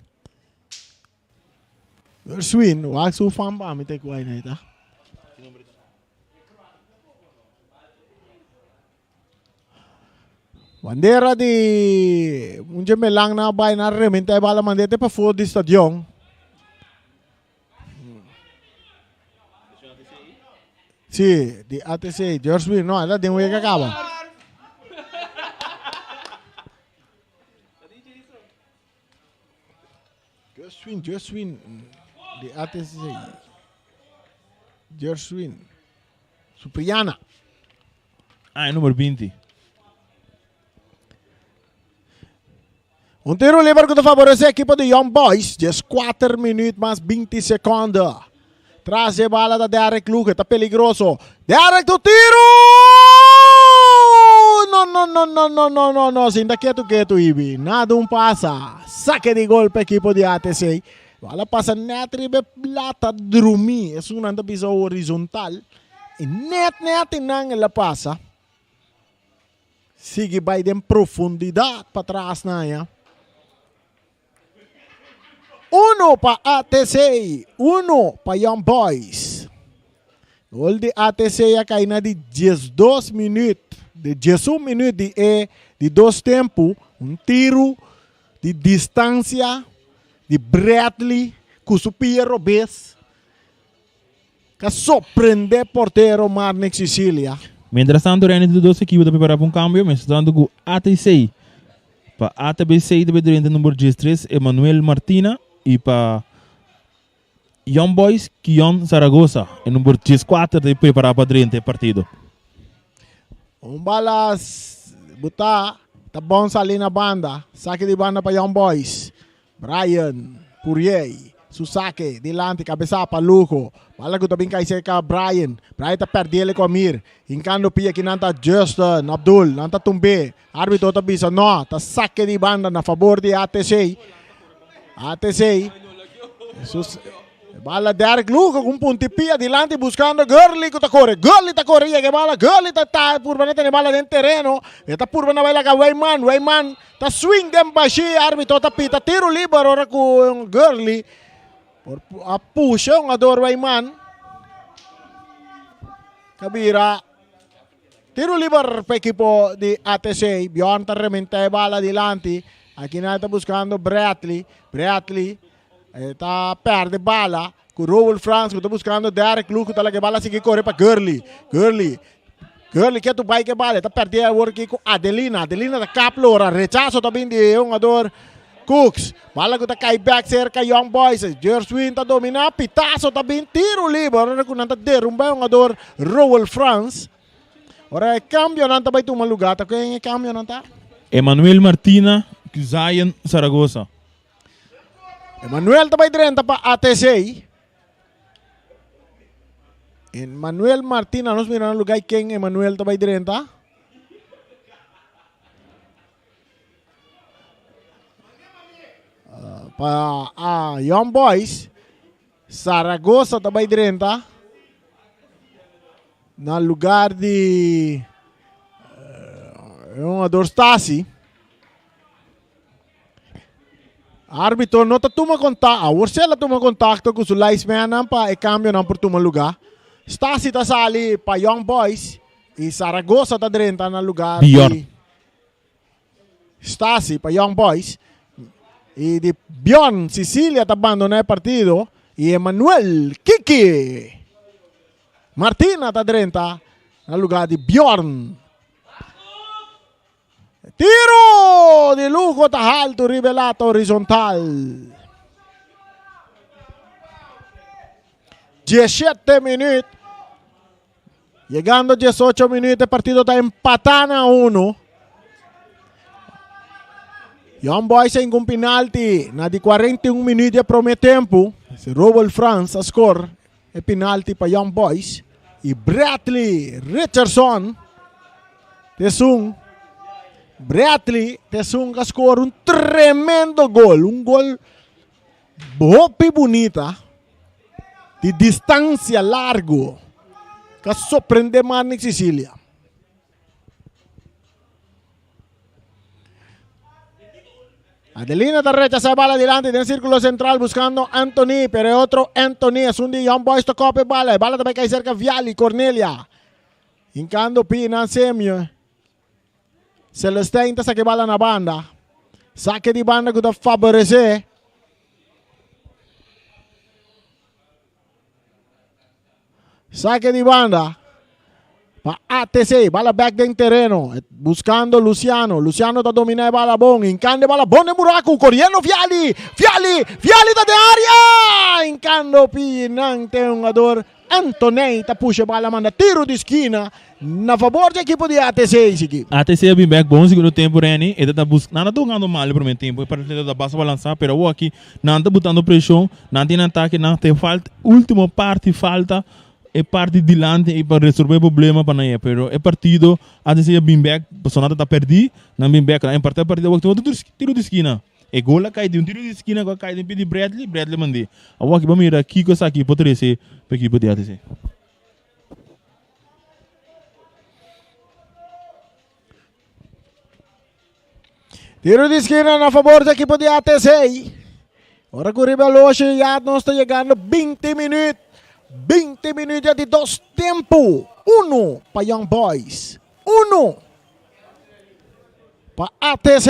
Jerswin wak su fan pa mi te kuai na ita. Bandera di un dje melan na bai na rementa e bala mandete pafó di stadion. Sí, di ATC, George no, ela den wega kaba. Gerswin, Gerswin, di ATC. Gerswin. Supriana. Ah, e nummer 20. Un tiro liber ku ta favorece ekipo di Young Boys. Djes 4 minuut mas 20 seconde. Tras e bala ta Derek Luge, ta peligroso. Derek tu tiro! No, no, no, no, no, no, no, no. Sinta ketu ketu, Ibi. Nada un pasa. Saque di gol pa ekipo di ATC. Bala pasa net riba e lata drumi. Esun nan ta bisa horizontal. E net net nan el a pasa. Sigui bai den profundidat patras na ya. Uno pa ATC, uno pa Young Boys. Gol di ATC a kai na di 12 minuut, di 11 minuut di e di dos tempu. Un tiru di distansia di Bradley ku su pia robes. Ka sorprende portero Marnix Cicilia. Mientras tanto Renny di dos ekipo ta prepara pa un cambio, mientras tanto cu ATC pa ATBC ta bay drenta number 13 Emanuel Martina y pa Young Boys Kion Zaragoza e number 14 ta prepara pa drenta e partido. Un bala buta ta bon sali na banda, saki di banda pa Young Boys. Brian Puriey su sake dilanti kabesa pa Lugo. Bala ku ta bin kai serka Brian. Brian ta pèrdele ku Amir. Hinkando pia ki nan ta Justin Abdul. Nan ta tumb'é. Arbitro ta bisa no. Ta sake di banda na fabor di ATC. ATC. Su bala Derek Lugo ku un punti pia dilanti buskando Gurley ku ta kore. Gurley ta kore yega e bala. Gurley ta ta purba na tene bala den tereno. E ta purba na bai laga Weyman. Weyman. Ta swing den bashi, arbitro ta pita tiro liber ora ku Gurley por a pusha un ador Weyman. Ta bira tiro liber pa ekipo di ATC. Bjorn ta rementa e bala dilanti. Aki nan ta buscando Bradley. Bradley ta perde bala ku Roel Frans ku ta buscando Derek Lu ku ta laga e bala sigui kore pa Gurley. Gurley Gurley ke tu bai ke bala e ta perde awor aki ku Adelina. Adelina ta kap lora. Rechaso ta bin di e hungador Cooks. Bala ku ta kai bek serka Young Boys. Jerswin ta domina. Pitaso ta bin tiro liber ora ku nan ta derumba e hungador Roel Frans. Ora e kambionan ta bai tuma luga. Ta ken e kambionan ta? Emanuel Martina ku Zion Zaragoza. Emanuel ta bai drenta pa ATC. Emanuel Martina, nos mira na lugar ken Emanuel ta bai drenta. Uh, pa uh, Young Boys, Zaragoza ta bai drenta. Na lugar di uh, jugador Stasi. Arbitro no ta tuma kontakto, awor si el a tuma kontakto ku su linesmannan pa e kambionan por tuma lugá. Stasi ta sali pa Young Boys i Zaragoza ta drenta na lugar di Bjorn. Stasi pa Young Boys i di Bjorn Sicilia ta bandoná e partido i Emanuel Kiki Martina ta drenta na lugar di Bjorn. Tiro di Lugo ta haltu riba e lata horizontal. 17 minuut. Llegando 18 minuut, e partido ta empatá na uno. Young Boys a un penalti na di 41 minuut di prome tempo. Robel Frans a score e penalti pa Young Boys. I Bradley Richardson tesun Bradley tesun a score un tremendo gol. Un gol hopi bunita di distancia largo que sorprende Marnix Sicilia. Adelina ta rechasa e bala dilanti den círculo central buscando Anthony, pero e otro Anthony es un di Young Boys ta kope bala. E bala ta bai kai cerca Viali, Cornelia. Hincando Pina, Semio. Celestijn ta saca e bala na banda. Saque di banda ku ta favorece. Saque di banda pa ATC. Bala back den tereno. Buscando Luciano. Luciano ta domina e bala bon. Hincando e bala bon den buraco. Corriendo Viali. Viali. Viali ta den area. Hincando Pinan te hungador Antoney ta pusha e bala manda tiro di skina na favor di ekipo di ATC. Sigui. ATC a bin bek bon segundo tempo Renny. E ta ta bus nan ta hungando mal e primer tempo. E partido ta basta balansa pero awor aki nan ta butando presion. Nan tin atake nan te falta ultimo parti falta e parti dilanti y pa resolve e problema pa nan ye pero e partido ATC a bin bek pasobra nan ta ta perdi nan bin bek nan emparta e partido awor tin otro tiro di skina e gol a kai di un tiro di skina ku a kai den pie di Bradley Bradley mandi awor aki bo mira kiko esaki por trese pa ekipo di ATC. Tiro di skina na fabor di ekipo di ATC. Ora ku riba loshi ya nos ta yegando 20 minuut. 20 minuut ya di dos tempu. Uno pa Young Boys. Uno pa ATC.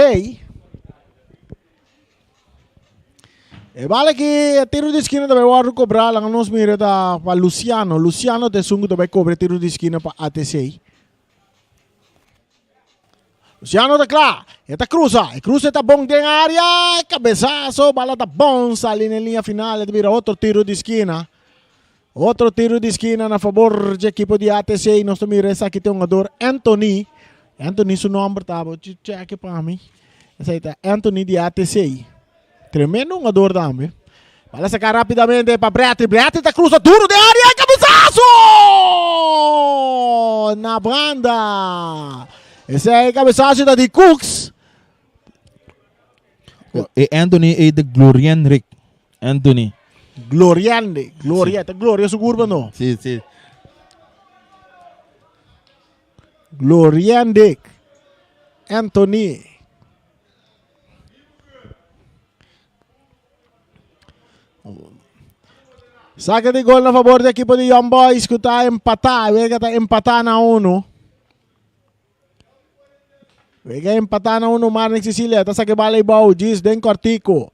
E bala ki e tiro di skina ta bai wòrdu kobrá. Laga nos mira ta pa Luciano. Luciano ta esun ku ta bai kobra e tiro di skina pa ATC. Luciano ta kla. E ta krusa. E krusa ta bon den área. Kabesaso. Bala ta bon sali na e liña final. E ta bira otro tiro di skina. Otro tiro di skina na fabor dje ekipo di ATC. Nos ta mira esaki ta e hungador Anthony. Anthony su nomber ta, bo cheke pa mi. Esaki ta Anthony di ATC. Tremendo hungador tambe. Bala saca rapidamente pa Bradley. Bradley ta cruza duro den area. Cabezazo! Na banda. Ese cabezazo ta di Cooks. E Anthony e de Glorian Rick. Anthony. Gloriande. Gloria. Ta Gloria su curva no. Si, si. Glorian Dick. Anthony. Saque di gol na favor di equipo di Young Boys ku ta empatá. Wega ta empatá na uno. Wega empatá na uno Marnix Cecilia ta saque bala ibou. Gis den kortico.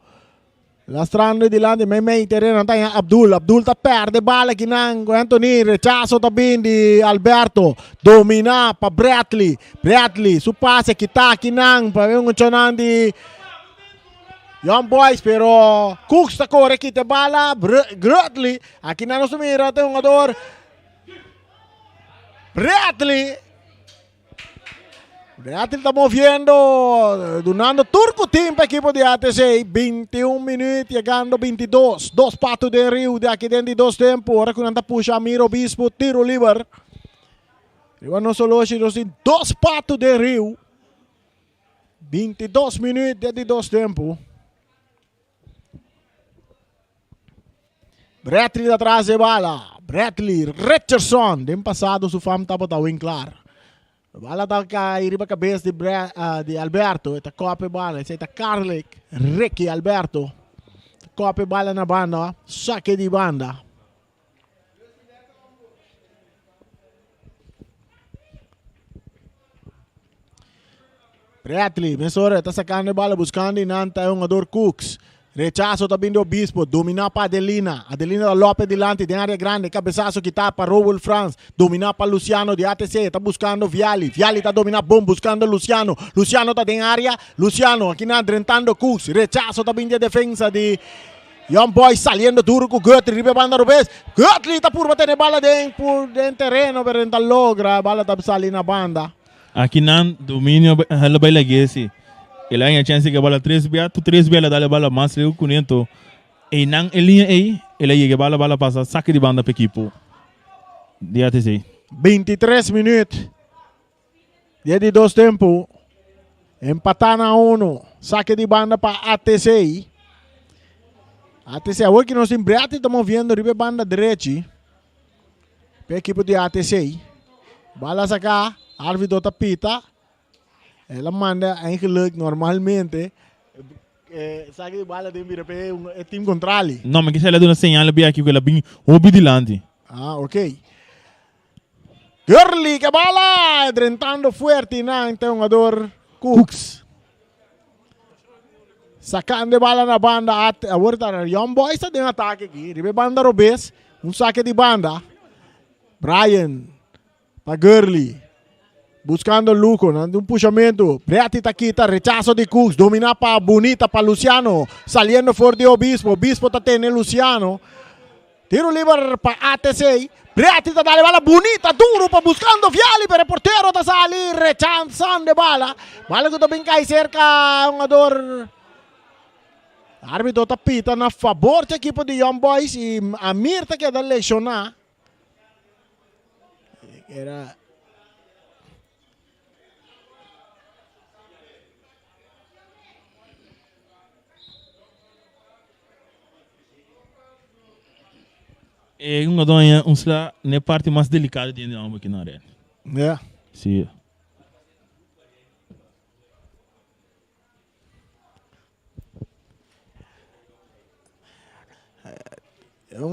Lastrando dilanti mei mei tereno ta Abdul. Abdul ta perde bala kinan ku Anthony. Rechazo ta bin di Alberto. Domina pa Bradley. Bradley su pase kita kinan pa un chonan di Young Boys pero Cooks ta kore kita bala. Bradley akinan nos mira ta un jugador Bradley. Bradley ta moviendo, dunando tur ku tin pa ekipo di ATC. 21 minuut, yegando 22. Dos pato den riu de aki den di dos tempo. Ora ku nan ta pusha Amir Obispo, tiro liber. Riba nos oloshi nos tin dos pato den riu. 22 minuut de di dos tempo. Bradley ta tras e bala. Bradley Richardson. Den pasado su fam tabata Winklar. Bala ta kai riba kabes di, Bre uh, di Alberto. E ta kop e bala. Esei ta Carlick. Ricky Alberto. Kop e bala na banda. Sake di banda. Bradley, mesora ta sacando e bala buscando y nan ta e hungador Cooks. Rechazo ta bin di Obispo, domina pa Adelina. Adelina ta lope dilanti den area grande, cabezazo kita pa Rowell Frans, domina pa Luciano di ATC, ta buscando Viali. Viali ta domina bon buscando Luciano. Luciano ta den area, Luciano aki nan drentando Cooks. Rechazo ta bin di e defensa di Young Boys saliendo duro cu Guthrie riba e banda robes. Guthrie ta purba tene bala den pur den tereno pero den ta logra. Bala ta sali na banda. Aki nan dominio lo bai lag'é si. El a haña chèns di ke bala tres bia, tur tres bia el a dal e bala mas leu ku Neto. Einan e liña ei el a yega e bala, bala pasa saki di banda pa ekipo di ATC. 23 minuut di e di dos tempu. Empatá na uno. Sake di banda pa ATC. ATC awor ki nos tin Breati ta moviendo riba e banda drechi. Pa e ekipo di ATC. Bala saka, arbitro ta pita. El a manda eigenlijk normalmente eh, sake di bala den bira pa e team contrali. No, mi kisa el a duna señal bia aki ku el a bin hopi dilanti. Ah, ok. Gurley ke bala drentando fuerte nan ta hungador Cooks. Sacando e bala na banda at awor ta Young Boys ta den atake aki riba e banda robes un sake di banda Brian pa Gurley buscando Luco nan un pushamento Bretti ta kita rechazo di Cooks domina pa Bonita pa Luciano saliendo for di Obispo Obispo ta tene Luciano Tiro liber pa ATC. Bretti ta dale bala bunita, duro pa buscando Viali, pero e portero ta sali rechazando e bala. Bala cu ta bin cay cerca hungador. Arbitro ta pita na fabor di equipo di Young Boys y Amir ta keda lesiona. Era E un doña un sla ne parti mas delicado di hende homber ki nan red. Ja. Si.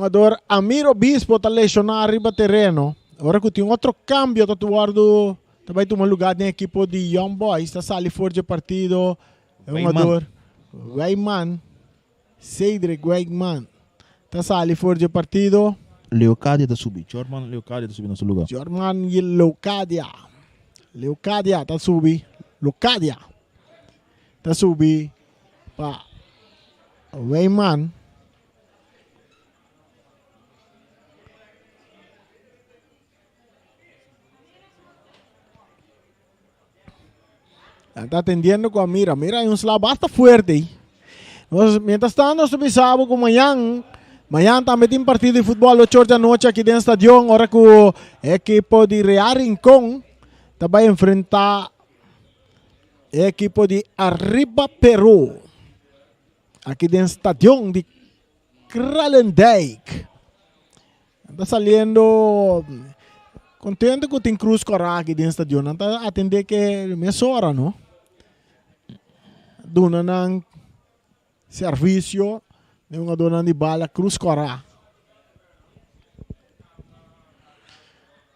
Hungador Amir Obispo ta lesioná riba tereno. Ora ku tin otro kambio ta wòrdu ta bai tuma lugá den ekipo di Young Boys. Ta sali for dje partido e hungador Wijman, Cedric Wijman ta sali for dje partido. Leocadia ta subi. Jorman Leocadia ta subi na su lugá. Jorman Leocadia. Leocadia ta subi. Locadia ta subi pa Wijman. Ta atendiendo cu Amira. Mira, hay un sla basta fuerte ahí. Nos, mientras tanto, nos pensaba que mañana, mañana también tiene partido de fútbol 8 de la noche aquí en el estadio. Ahora que el equipo de Real Rincón va a enfrentar el equipo de Arriba Perú. Aki den stadion di Kralendijk. Nan ta saliendo contento cu tin Cruz Cora aki den stadion. Nan ta atende ke mesora, no? Duna nan servicio den hungadornan di bala Cruz Cora.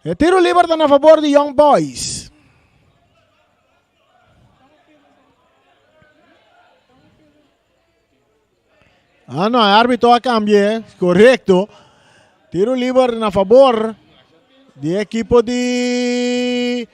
E tiro liber ta na favor di Young Boys. Ah no, e árbitro a cambia, correcto. Tiro liber na favor di equipo di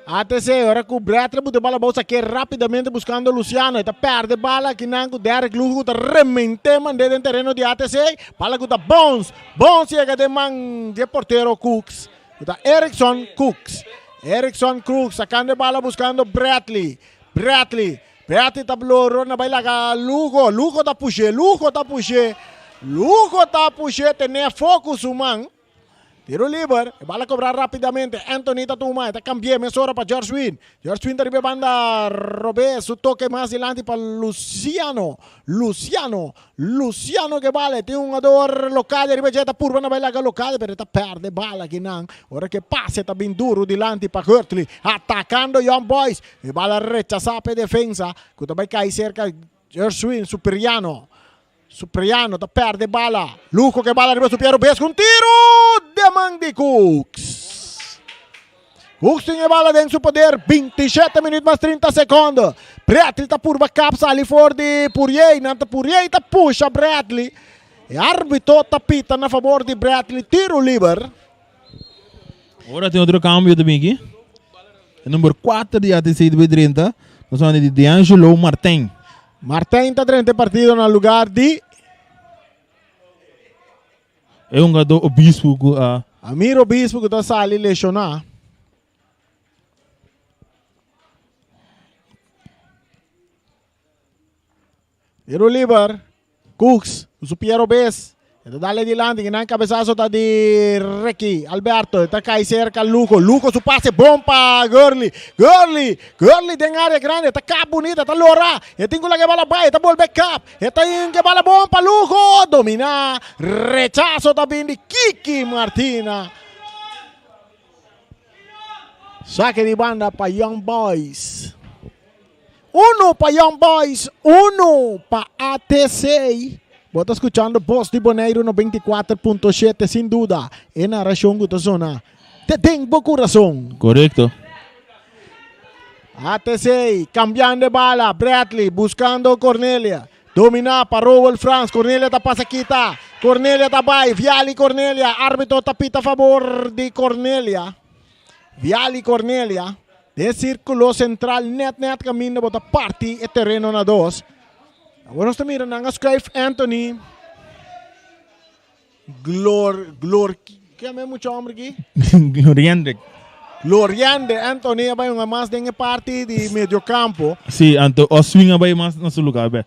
ATC. Ora cu Bradley bute bala bou saque rapidamente buscando Luciano. Eta perde bala aquí nan cu Derek Lugo ta remente mande den terreno di ATC. Bala cu ta bounce. Bounce llega den man di portero Cooks. Ta Erickson Cooks. Erickson Cooks sacando e bala buscando Bradley. Bradley. Bradley ta bloro na bai laga Lugo. Lugo ta push'é. Lugo ta push'é. Lugo ta push'é. Tené focus su man. Tiro liber. E bala cobra rapidamente. Anthony ta tuma. E ta cambi'é mesora pa George Win. George Win ta riba e banda robes. Su toke mas dilanti pa Luciano. Luciano. Luciano ke bala e tin un hungador local ariba dje ta purba na bai laga local pero e ta perde bala akinan ora ke pase ta bin duro dilanti pa Hurtley atacando Young Boys e bala rechasa pa e defensa ku ta bai kai serka Gershwin Superiano Superiano ta perde bala Luco ke bala riba su pia robes ku un tiro den man di Cooks Cooks tin e bala den su poder, 27 minuut mas 30 seconde. Bradley ta purba kap sali for di Pourier. Nan ta Pourier ta pusha Bradley. E arbitro ta pita na favor di Bradley. Tiro liber. Ora tin otro cambio tambe aki. E number 4 di ATC ta bay drenta. Nos a di D'Angelo Martin. Martin ta drenta e partido na lugar di. E hungadó Obispo ku a. Amir Obispo ku ta sali leshoná. Tiro liber. Cooks ku su pia robes. E ta dale dilanti. Kinan kabesaso ta di Ricky Alberto. E ta kai serka Luco. Luco su pase bon pa Gurley. Gurley. Gurley den área grande. E ta kap bunita. E ta lora. E tin ku laga e bala bai. E ta bolbe kap. E ta inke bala bon pa Lugo. Dominá. Rechaso ta bin di Kiki Martina. Sake di banda pa Young Boys. Uno pa Young Boys, uno pa ATC. Bo ta skuchando Bos di Boneiru 94.7 sin duda. E narashon ku ta sona te den bo kurason. Korekto. ATC cambiando e bala. Bradley buscando Cornelia. Domina pa Rowell Frans. Cornelia ta pasa kita. Cornelia ta bai. Viali Cornelia. Arbitro ta pita favor di Cornelia. Viali Cornelia. Den círculo central net net caminda bo ta parti e terreno na dos. Awor nos ta mira nan a schuif Anthony. Glor, Glor, ke ame mucha hombre aki? Gloriende. Gloriende, Anthony a bai hunga mas den e parti di medio campo. Sí, anto Oswin a bai mas na su lugar be.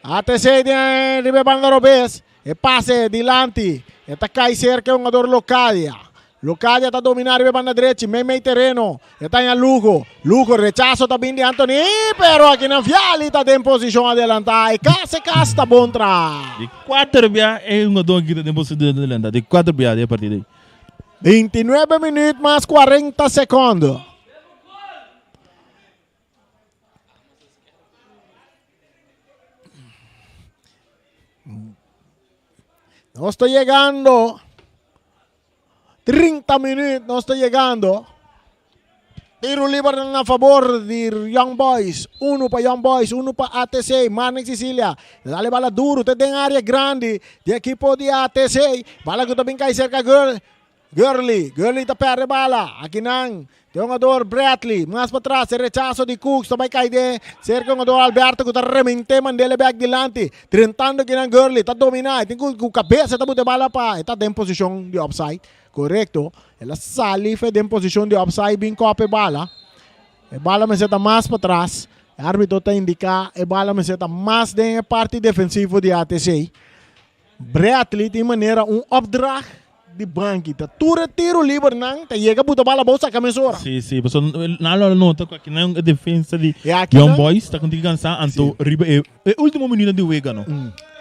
ATC den riba e banda robes. E pase dilanti. E ta kai serka e hungador Locadia. Locadia ta domina riba e banda drechi, mei mei tereno. E ta haña Lugo. Lugo, rechaso ta bin di Anthony, pero akinan Viali ta den posishon adelantá. E kas, e kas ta bon tra. Di kuater bia e hungadó aki ta den posishon adelantá. Di kuater bia den e partido ei. 29 minuut mas 40 sekondo. Nos ta yegando. 30 minuut nos ta yegando. Tiro liber na favor di Young Boys. Uno pa Young Boys, uno pa ATC. Marnix Cecilia. Dale bala duro, te den área grande di equipo di ATC. Bala ku ta bin kai cerca Girl. Gurley, Gurley ta perde bala. Akinan, e hungador Bradley, mas patras, e rechaso di Cooks ta bai kai den serka hungador Alberto ku ta remente mandele bek dilanti. Drentando kinan Gurley ta domina, e tin ku ku kabesa ta bute bala pa e ta den posishon di offside. Korekto, el a sali fe den posishon di offside bin kòp e bala. E bala mester ta mas patras. E arbitro ta indiká e bala mester ta mas den e parti defensivo di ATC. Bradley tin manera un opdracht di banki ta tur e tiro liber nan ta yega buta bala abou saka mesora. Si si pasobra nan lo nota ku akinan e defensa di E aki Young nan Boys ta kontinga kansa anto riba e e ultimo minuto di wega no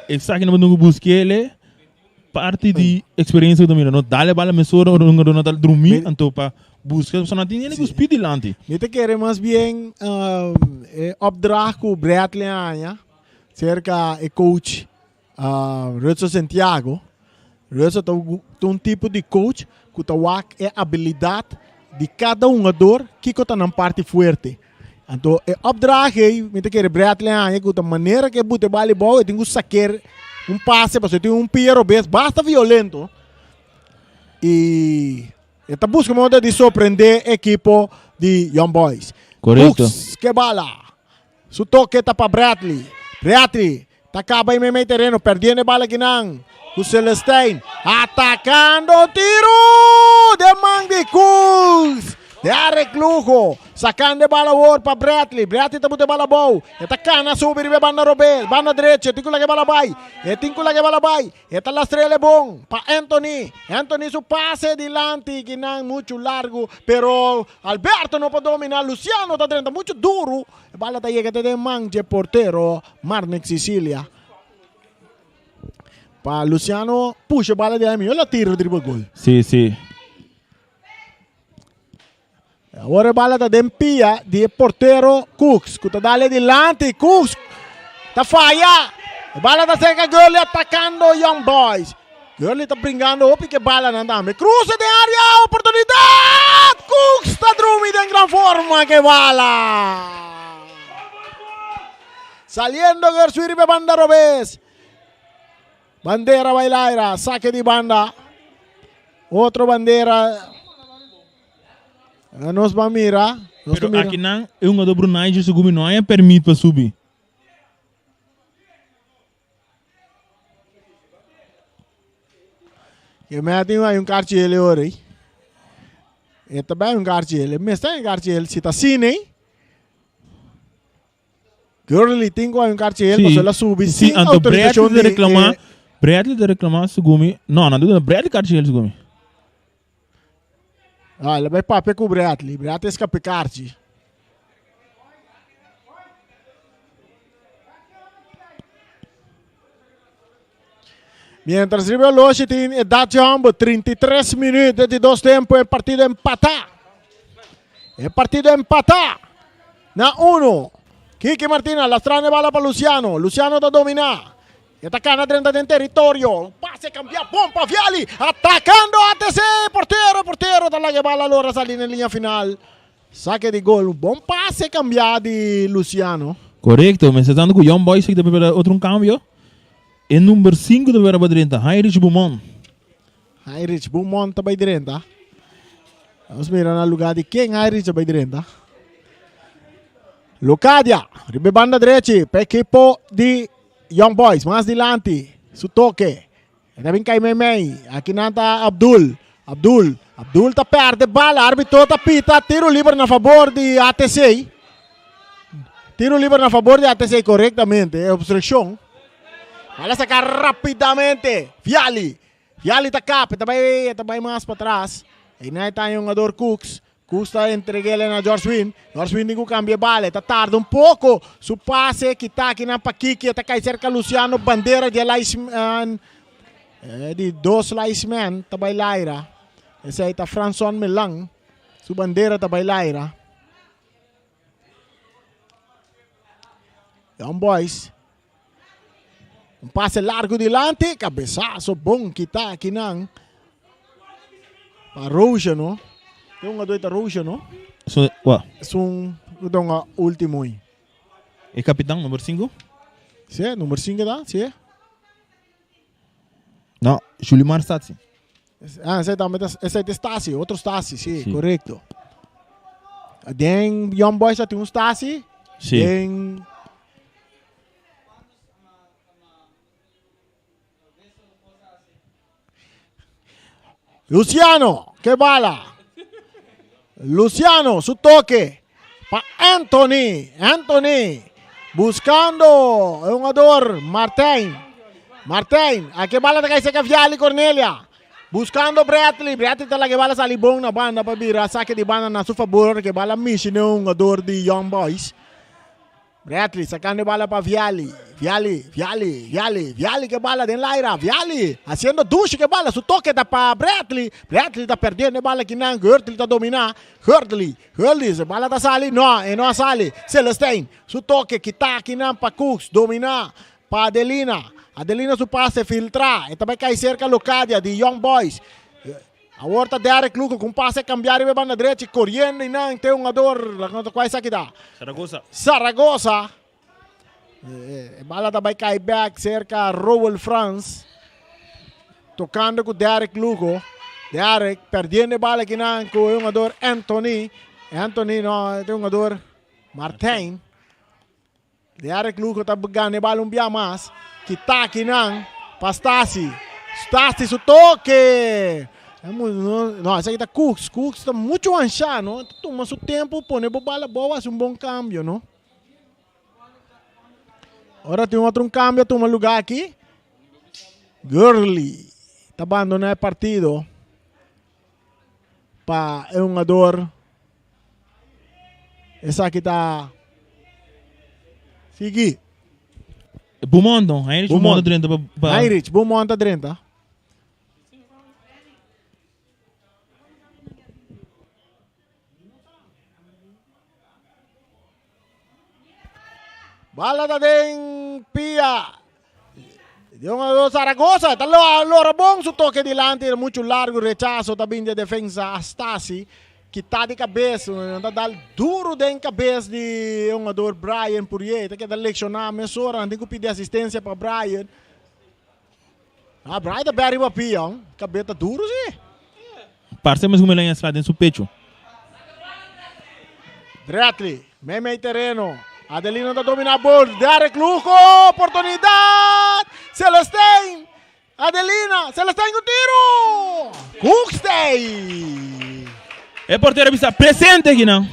esaki nan bo buskele parti di eksperensia ku ta mira no dale bala mesora ora un no ta drumi anto pa buska pasobra nan tin hende ku speed dilanti. Mi ta kere mas bien e opdracht ku Bradley a haña serka e coach Rutsel Santiago, Rutsel ta un tipo di coach ku ta wak e abilidat di kada hungador kiko ta nan parti fuerte. Anto e opdracht ei mi ta kere Bradley haña ku ta manera ku e buta e bal abou e tin ku saker un pase pasobra e tin un pia robes basta violento i e ta buska moda di sorprende ekipo di Young Boys. Korekto. Cooks ke bala. Su toke ta pa Bradley. Bradley ta kaba e meimei tereno perdiendo e bala kinan ku Celestijn atakando tiru den man di Cools. Derrick Lugo sakando e bala awor pa Bradley. Bradley ta buta e bala abou. E ta kana subi riba e banda robes, banda drechi. E tin ku laga e bala bai. E tin ku laga e bala bai. E ta lastrel e bon pa Anthony. Anthony su pase dilanti kinan muchu largu, pero Alberto no por domina. Luciano ta drenta muchu duru. E bala ta yega te den man dje portero Marnick Sicilia. Pa Luciano pusha e bala di ahí, el a tira riba gol. Sí, sí. Awor e bala ta den pia di e portero Cooks ku ta dale dilanti. Cooks ta faya. E bala ta serka Gurley atakando Young Boys. Gurley ta bringando hopi ku e balanan tambe. Cruze den area, oportunidat! Cooks ta drumi den gran forma ku e bala. Saliendo Gersui riba e banda robes. Bandera bai laira, sake di banda. Otro bandera. Nos ban mira. Nos Pero mira. aki nan e hungador Brunei dje sugubi no haña permit pa subi. Ke mea tin hay un karchi ele ora ei. E ta bai un karchi ele. Mester hay un karchi ele. Si ta asina ei. Gurley tin ku hay un karchi ele pasobra el a subi Sí, sin anto Bradley autorisacion ta di reclama, e. Bradley ta reclama sugumi. No, no, no, Bradley karchi ele sugumi. Ah, el a bai papia ku Bradley. Bradley a skapa e karchi. Mientras riba oloshi tin e Dutch homber, 33 minuut di dos tempo, e partido empatá. E partido empatá na uno. Kiki Martina lastrando e bala pa Luciano. Luciano ta dominá. E ta cana drenta den territorio. Pase cambia bon pa Viali. Atacando ATC. Portero, portero ta laga e bala lora sali den linea final. Saque di gol. Un bon pase cambia di Luciano. Correcto, mester tanto cu Young Boys ta prepara otro un cambio. E number 5 ta prepara pa drenta, Heinrich Beaumont. Heinrich Beaumont ta bay drenta. Nos mira na lugar di ken Heinrich ta bay drenta. Locadia, riba e banda drechi pa ekipo di Young Boys, mas dilanti, su toke. E ta bin kai meimei. Aki nan ta Abdul. Abdul. Abdul ta perde bala. Arbitro ta pita. Tiro liber na fabor di ATC. Tiro liber na fabor di ATC korektamente. Obstrukshon. Bala saka rapidamente. Viali. Viali ta kap. E ta bai, e ta bai mas patras. Einan e ta haña hungador Cooks. Cooks ta entreg'el na George Win. George Win tin ku kambia e bala. E ta tarda un poko. Su pase kita akinan pa Kiki. E ta kai serka Luciano. Bandera di e linesman. Di dos linesman ta bai laira. Esei ta Franson Milan. Su bandera ta bai laira. Young Boys. Un pase largo dilanti, cabezazo bon kita aki nan. Pa Roosje, no? Tin un adoy ta Roosje, no? So, wa? Es un don ultimo. E capitán number 5? Si, number 5 ta, si. No, Julimar Stasi. Ah, esey tambe ta, esey ta Stasi, otro Stasi, si, sí. Correcto. Den Young Boys tin un Stasi. Sí. Den Luciano, que bala. Luciano, su toque. Pa Anthony. Anthony. Buscando el jugador Martijn. Martijn. A que bala ta cerca Viali Cornelia. Buscando Bradley. Bradley ta la que bala sali bon na banda pa bira. Saque di banda na su favor. Que bala mishi un jugador di Young Boys. Bradley sacando bala para Viali. Viali, Viali, Viali, Viali que bala den laira. Viali haciendo douche que bala. Su toque da para Bradley. Bradley está perdiendo bala que nan. Hurtley está dominando. Hurtley, Hurtley, se bala está sali. No, e no sali. Celestine, su toque quita aqui nan para Cooks. Domina para Adelina. Adelina su pase filtra. Esta vai cair cerca Locadia de Young Boys. Awor ta Derek Lugo cu un pase cambia riba e banda drechi coriendo y nan te un jugador la no ta cual esaki ta. Zaragoza. Zaragoza. E bala ta bay cay back cerca Roel Frans. Tocando cu Derek Lugo. Derek perdiendo e bala aki nan cu e jugador Anthony. Anthony no te jugador Martijn. Derek Lugo ta gana e bala un bia mas. Kita akinan pa Stasi. Stasi su toke. No, no, esaki ta Cooks. Cooks ta mucho anshá, no? Ta tuma su tempo, pone bo bala bou, hasi un bon cambio, no? Ora tin otro un cambio tuma lugar aki. Gurley ta abandona e partido pa e hungador. Esaki ta sigui. Beaumont no, Heinrich Beaumont ta drenta pa. Heinrich Beaumont ta drenta. Bala ta den pia di un Zaragoza. Ta lora bon su toque dilanti, mucho largo, rechazo ta bin de defensa Astasi. Kita di cabes, ta dal duro den cabes di jugador Brian Pourier. Ta keda lecciona mesora, tin cu pidi asistencia pa Brian. Ah, Brian ta beri riba pia, cabes ta duro si. Parce mes como el den su pecho. Bradley, meimei tereno. Adelino ta domina bol. Derek Lugo, oportunidad. Celestijn. Adelina, Celestijn cu tiro. Hoekstein. E portero bisa presente aki no.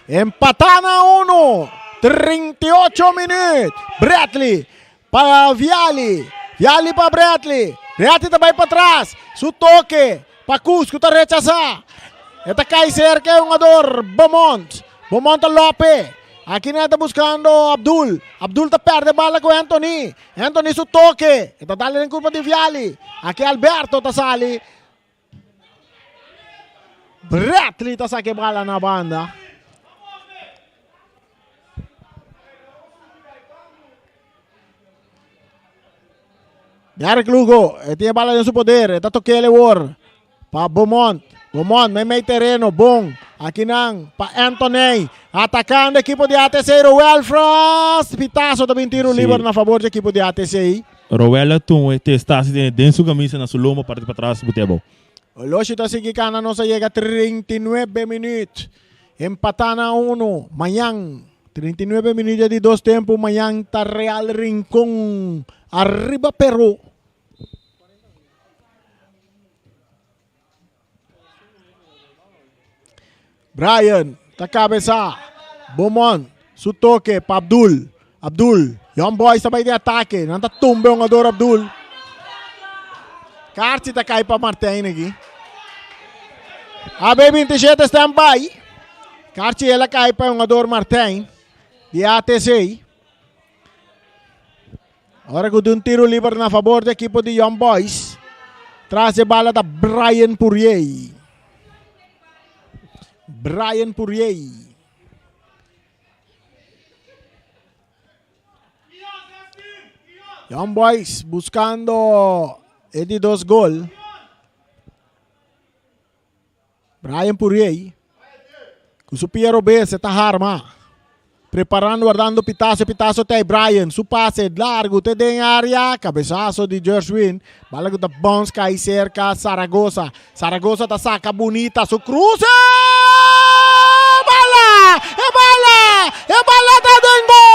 Empata na 1. 38 minuut. Bradley pa Viali. Viali pa Bradley. Bradley ta bay pa tras. Su toque. Pa Cusco ta rechasa. E ta cay cerca e jugador Beaumont. Beaumont ta Lope. Aki nan ta buscando Abdul. Abdul ta perde bala cu Anthony. Anthony su toque. E ta dale den curpa di Viali. Aki Alberto ta sali. Bradley ta saca e bala na banda. Derek Lugo, e tin e bala den su poder, e ta tokele awor pa Beaumont. Beaumont meimei tereno, bon. Aki nan pa Anthony, atakando ekipo di ATC, Roel Frans. Pitazo ta bin tiro liber na favor di ekipo di ATC. Roel a tuma e testasi den den su camisa na su lomba parti patras bute abou. Oloshi ta sigui cana, nos a yega 39 minuut. Empata na uno, mañan 39 minuut ya di dos tempo, mañan ta Real Rincon arriba Peru. Brian ta cabeza. Beaumont su toque pa Abdul. Abdul, Young Boys ta bay di ataque. Nan ta tumbe un jugador Abdul. Karchi ta cai pa Martijn aki. AB27 stand by. Karchi el a cai pa jugador Martijn di ATC. Ora cu un tiro liber na favor di equipo di Young Boys. Tras de bala ta Brian Pourier. Brian Pourier. Young Boys buscando e di dos gol. Brian Puriey ku su pia robes e ta harma. Preparando, guardando Pitazo, Pitazo te Brian, su pase largo te den área, cabezazo di Gershwin, bala ku ta bounce kai cerca Zaragoza. Zaragoza ta saca bunita su cruce! Bala! E bala! E bala ta den gol!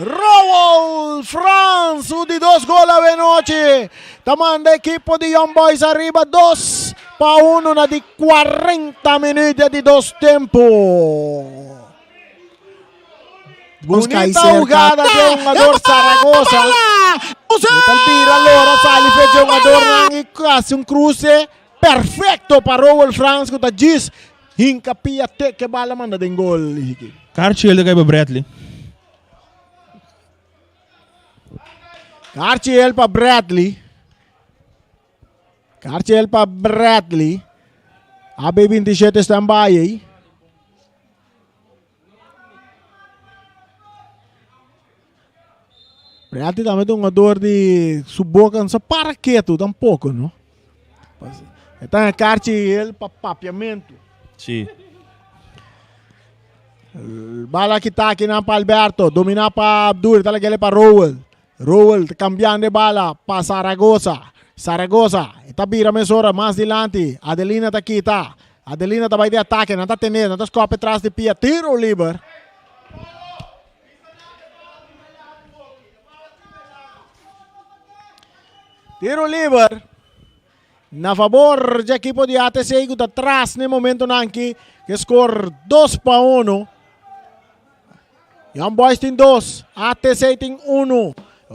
Rowell Frans, su di dos gol awe nochi. Ta manda ekipo di Young Boys ariba 2-1 na di 40 minuut di dos tempo. Bunita jugada di jugador Zaragoza. Bira lora sali fe jugador nan y hace un cruce perfecto pa Rowell Frans ku ta djis hinka pia teke bala manda den gol. Karchi el pa Bradley. Karchi el pa Bradley. Karchi el pa Bradley. AB27 stand-by. Eh? Bradley tambe ta un jugador di su boca no sa para ketu tampoco, no? E ta e karchi el pa papiamento. Sí. Bala kita aki nan pa Alberto, domina pa Abdul, ta lagele pa Rowell. Rowell ta cambiando e bala pa Zaragoza. Zaragoza, e ta bira mesora mas dilanti. Adelina ta kita. Adelina ta bai di atake, nan ta tene, nan ta scope tras di pia, tiro liber. Tiro liber. Na favor di ekipo di ATC ku ta tras na e momentonan aki, ku score 2-1. Young Boys tin 2, ATC tin 1.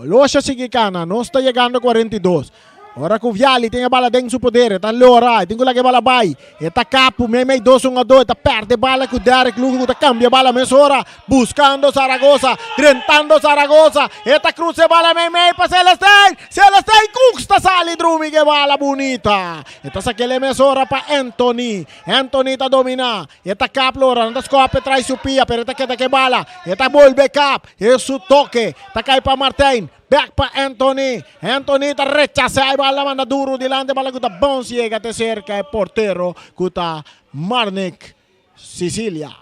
Losha sigui kana, nos ta yegando 42. Ora ku Viali tin e bala den su poder, e ta lora, e tin ku laga e bala bai. E ta kapu, meimei dos un a dos, e ta perde bala ku Derek Lugo ku ta kambia bala mesora, buskando Zaragoza, drentando Zaragoza, e ta krusa e bala meimei pa Celestijn, Celestijn Cooks ta sali drumi ku e bala bunita. E ta sak'el e mesora pa Anthony, Anthony ta domina, E ta kap lora, nan ta skope trai su pia, pero e ta keda ke bala. E ta bolbe kap, e su toke ta kai pa Martijn, bek pa Anthony. Anthony ta rechasa e bala, manda duro dilanti, bala ku ta bounce yega te serka e portero ku ta Marnick Sicilia.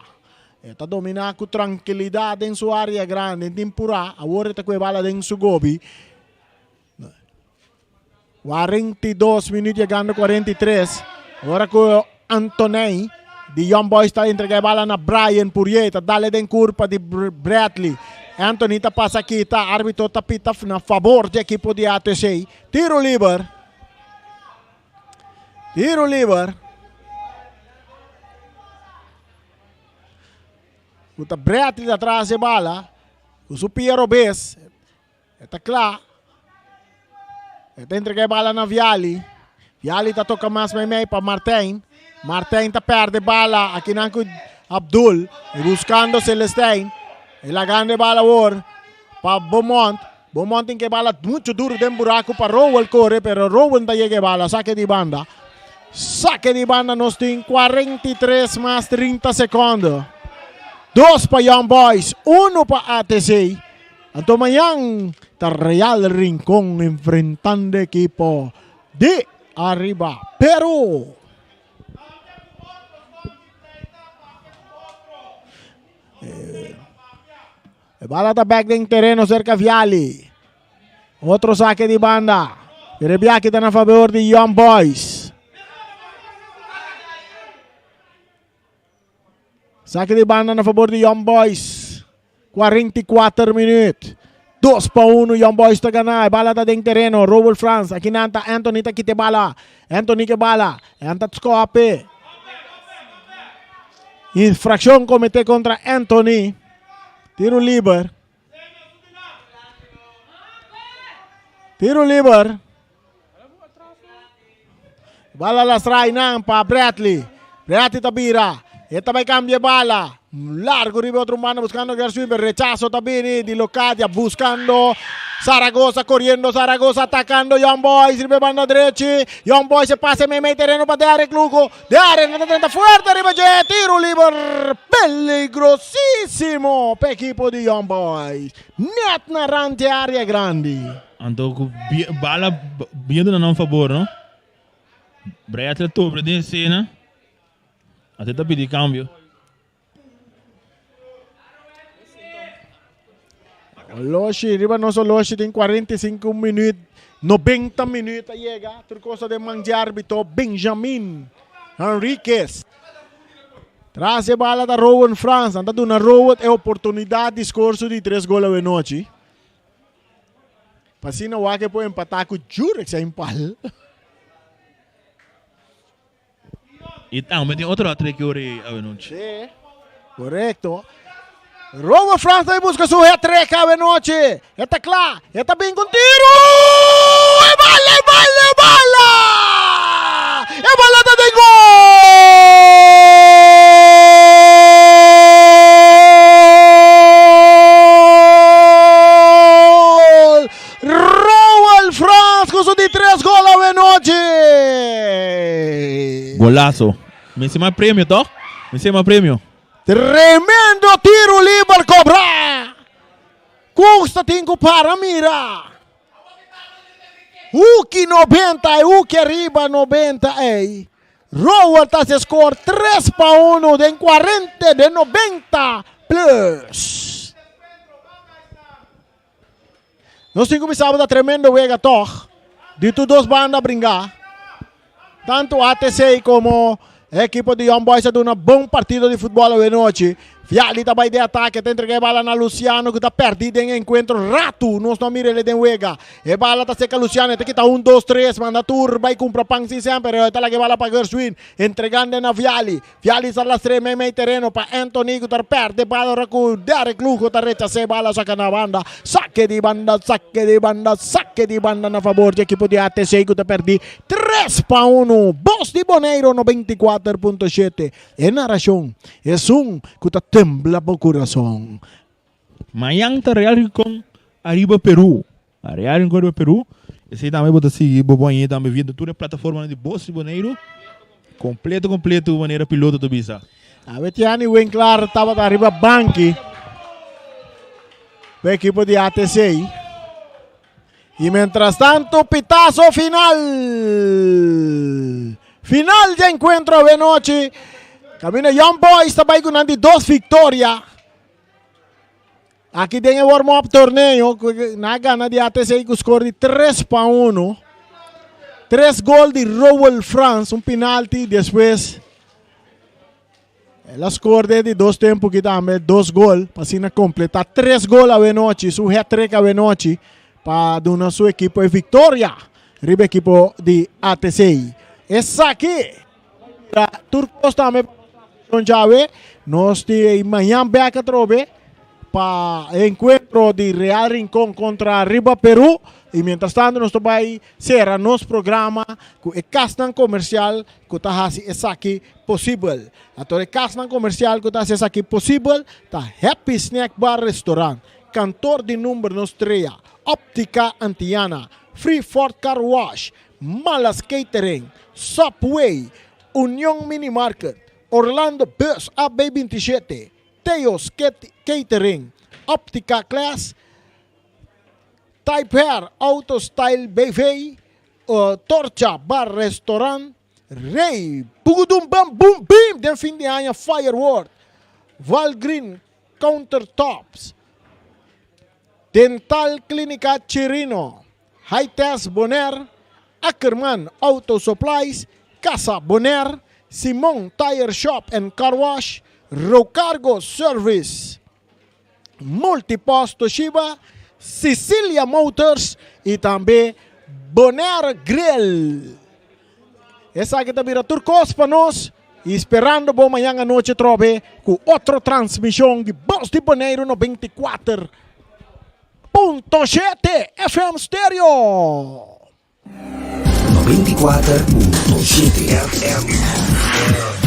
E ta domina ku trankilidat den su area grandi, tin purá, awor e ta ku e bala den su gobi. 42 minuut yegando 43. Ora ku Antoney di Young Boys ta entrega e bala na Brian Pourier. Ta dale den curpa di Bradley. Anthony ta pasa kita. Arbitro ta pita na favor di ekipo di ATC. Tiro liber. Tiro liber. Ku ta Bradley atrás e bala. Ku su pia robes. E ta kla. E ta entrega e bala na Viali. Viali ta toka mas meimei pa Martijn. Martijn ta perde bala aki nan ku Abdul. E buskando Celestijn. E lagando e bala awor pa Beaumont. Beaumont tin ke bala mucho duro den buraku pa Rowell kore, pero Rowell ta yega e bala. Sake di banda. Sake di banda nos tin 43 mas 30 sekondo. 2 pa Young Boys, 1 pa ATC. Anto mañan ta Real Rincon enfrentando ekipo di Arriba Peru. E bala ta bek den tereno cerca Viali. Otro saque di banda. Pero e biaki ta na favor di Young Boys. Saque di banda na favor di Young Boys. 44 minuut. 2-1 Young Boys ta gana. E bala ta den tereno. Robert Frans. Aki nan ta Anthony ta kita e bala. Anthony ke bala. Anta skope. Infraccion comete contra Anthony. Tiro liber. Tiro liber. Bala lastra nan pa Bradley. Bradley ta bira. E ta bai cambia bala. Largo riba otro mano buscando Gershwin. Rechazo ta bini di Locadia buscando. Zaragoza koriendo, Zaragoza atakando Young Boys riba e banda drechi. Young Boys e pase meimei tereno pa Derrick Lugo. Derrick nan ta drenta fuerte riba dje. Tiro liber peligrosísimo pa ekipo di Young Boys. Net na rand di area grandi. Anto ku bala biendo na nan fabor no. Bradley tobre den esena. Ate ta pidi cambio. Oloshi, riba nos oloshi tin 45 minuut, 90 minuut a yega. Tur cosa den man di arbitro Benjamin Henriquez. Tras e bala ta Rowan Frans. Nan ta duna Rowan e oportunidad di score su di tres gol awe nochi. Pa asina wak e por empata cu Jurek Sainpal. Y tambe tin otro atrek ori awenochi. Sí, correcto. Robert Frans ta busca su hat-trick awenochi. E ta kla, e ta bin con tiro! E bala, e bala, e bala! E bala ta den gol! Roel Frans ku su di tres gol awenochi. Golazo. Mester mas premio toch? Mester mas premio. Tremendo tiro liber kobra. Cooks ta tin ku para mira. Huki 90 e huki ariba 90 ei. Roel ta hasi score 3 pa 1 den 40 den 90 plus. Nos tin ku bisa bo ta tremendo wega tog. Di tur dos banda bringa. Tantu ATC komo e ekipo di Young Boys a duna bon partido di futbòl awe nochi. Viali ta bai den atake, ta entrega e bala na Luciano ku ta pèrdí den e enkuentro ratu. Nos no a mira el den wega. E bala ta seka Luciano, e ta kita un, dos, tres, manda tur bai kumpra pan sin semper. E ta laga e bala pa Gershwin, entregando na Viali. Viali sa lastr'é meimei tereno pa Anthony ku ta pèrdè bala ora ku Derrick Lugo ta rechas'é bala saka na banda. Sake di banda, sake di banda, sake di banda na fabor di ekipo di ATC ku ta pèrdí 3-1. Bos di Boneiru 94.7. E narashon esun ku ta tembla bo kurason. Mañan ta Real Rincon ariba Peru. Real Rincon ariba Peru. Esei tambe bo ta sigui bo bañ'é tambe via tur e plataformanan di Bos di Boneiru. Kompleto kompleto manera piloto ta bisa. Awe Tiani Winklaar tabata riba banki pa ekipo di ATC. Y mientras tanto pitazo final. Final di encuentro awe nochi. Camina Young Boys ta bai ku nan di dos victoria. Aki den e warm-up torneo, na gana di ATC ku score di 3-1. Tres gol di Roel Frans, un penalti, despues el a score den di dos tempo ki tambe dos gol, pa asina completa tres gol awe nochi, su hat-trick awe nochi, pa duna su ekipo e victoria riba ekipo di ATC. Esaki Tur kos tambe djawe. Nos tin mañan bek atrobe pa e enkuentro di Real Rincon kontra Riba Peru. I mientras tanto nos ta bai sera nos programa ku e kasnan komersial ku ta hasi esaki posibel. Anto e kasnan komersial ku ta hasi esaki posibel ta Happy Snack Bar Restaurant, Kantor di Number Nos Trea, Optica Antiana, Free Ford Car Wash, Malas Catering, Subway, Union Mini Market, Orlando Bus AB 27, Theo's Catering, Optica Class, Type Hair Auto Style BV, Torcha Bar Restaurant, Rey, Bugudum Bam Bum Bim den fin di aña Firework, Valgreen Countertops, Dental Clinica Chirino, Hi-Test Bonaire, Ackerman Auto Supplies, Casa Bonaire, Simon Tire Shop and Car Wash, Rocargo Service, Multipost Toshiba, Sicilia Motors y tambe Bonaire Grill. Esaki ta bira tur kos pa nos y sperando bo mañan anochi trobe cu otro transmision di Bos di Boneiru 94.7 FM Stereo. 94.7 FM.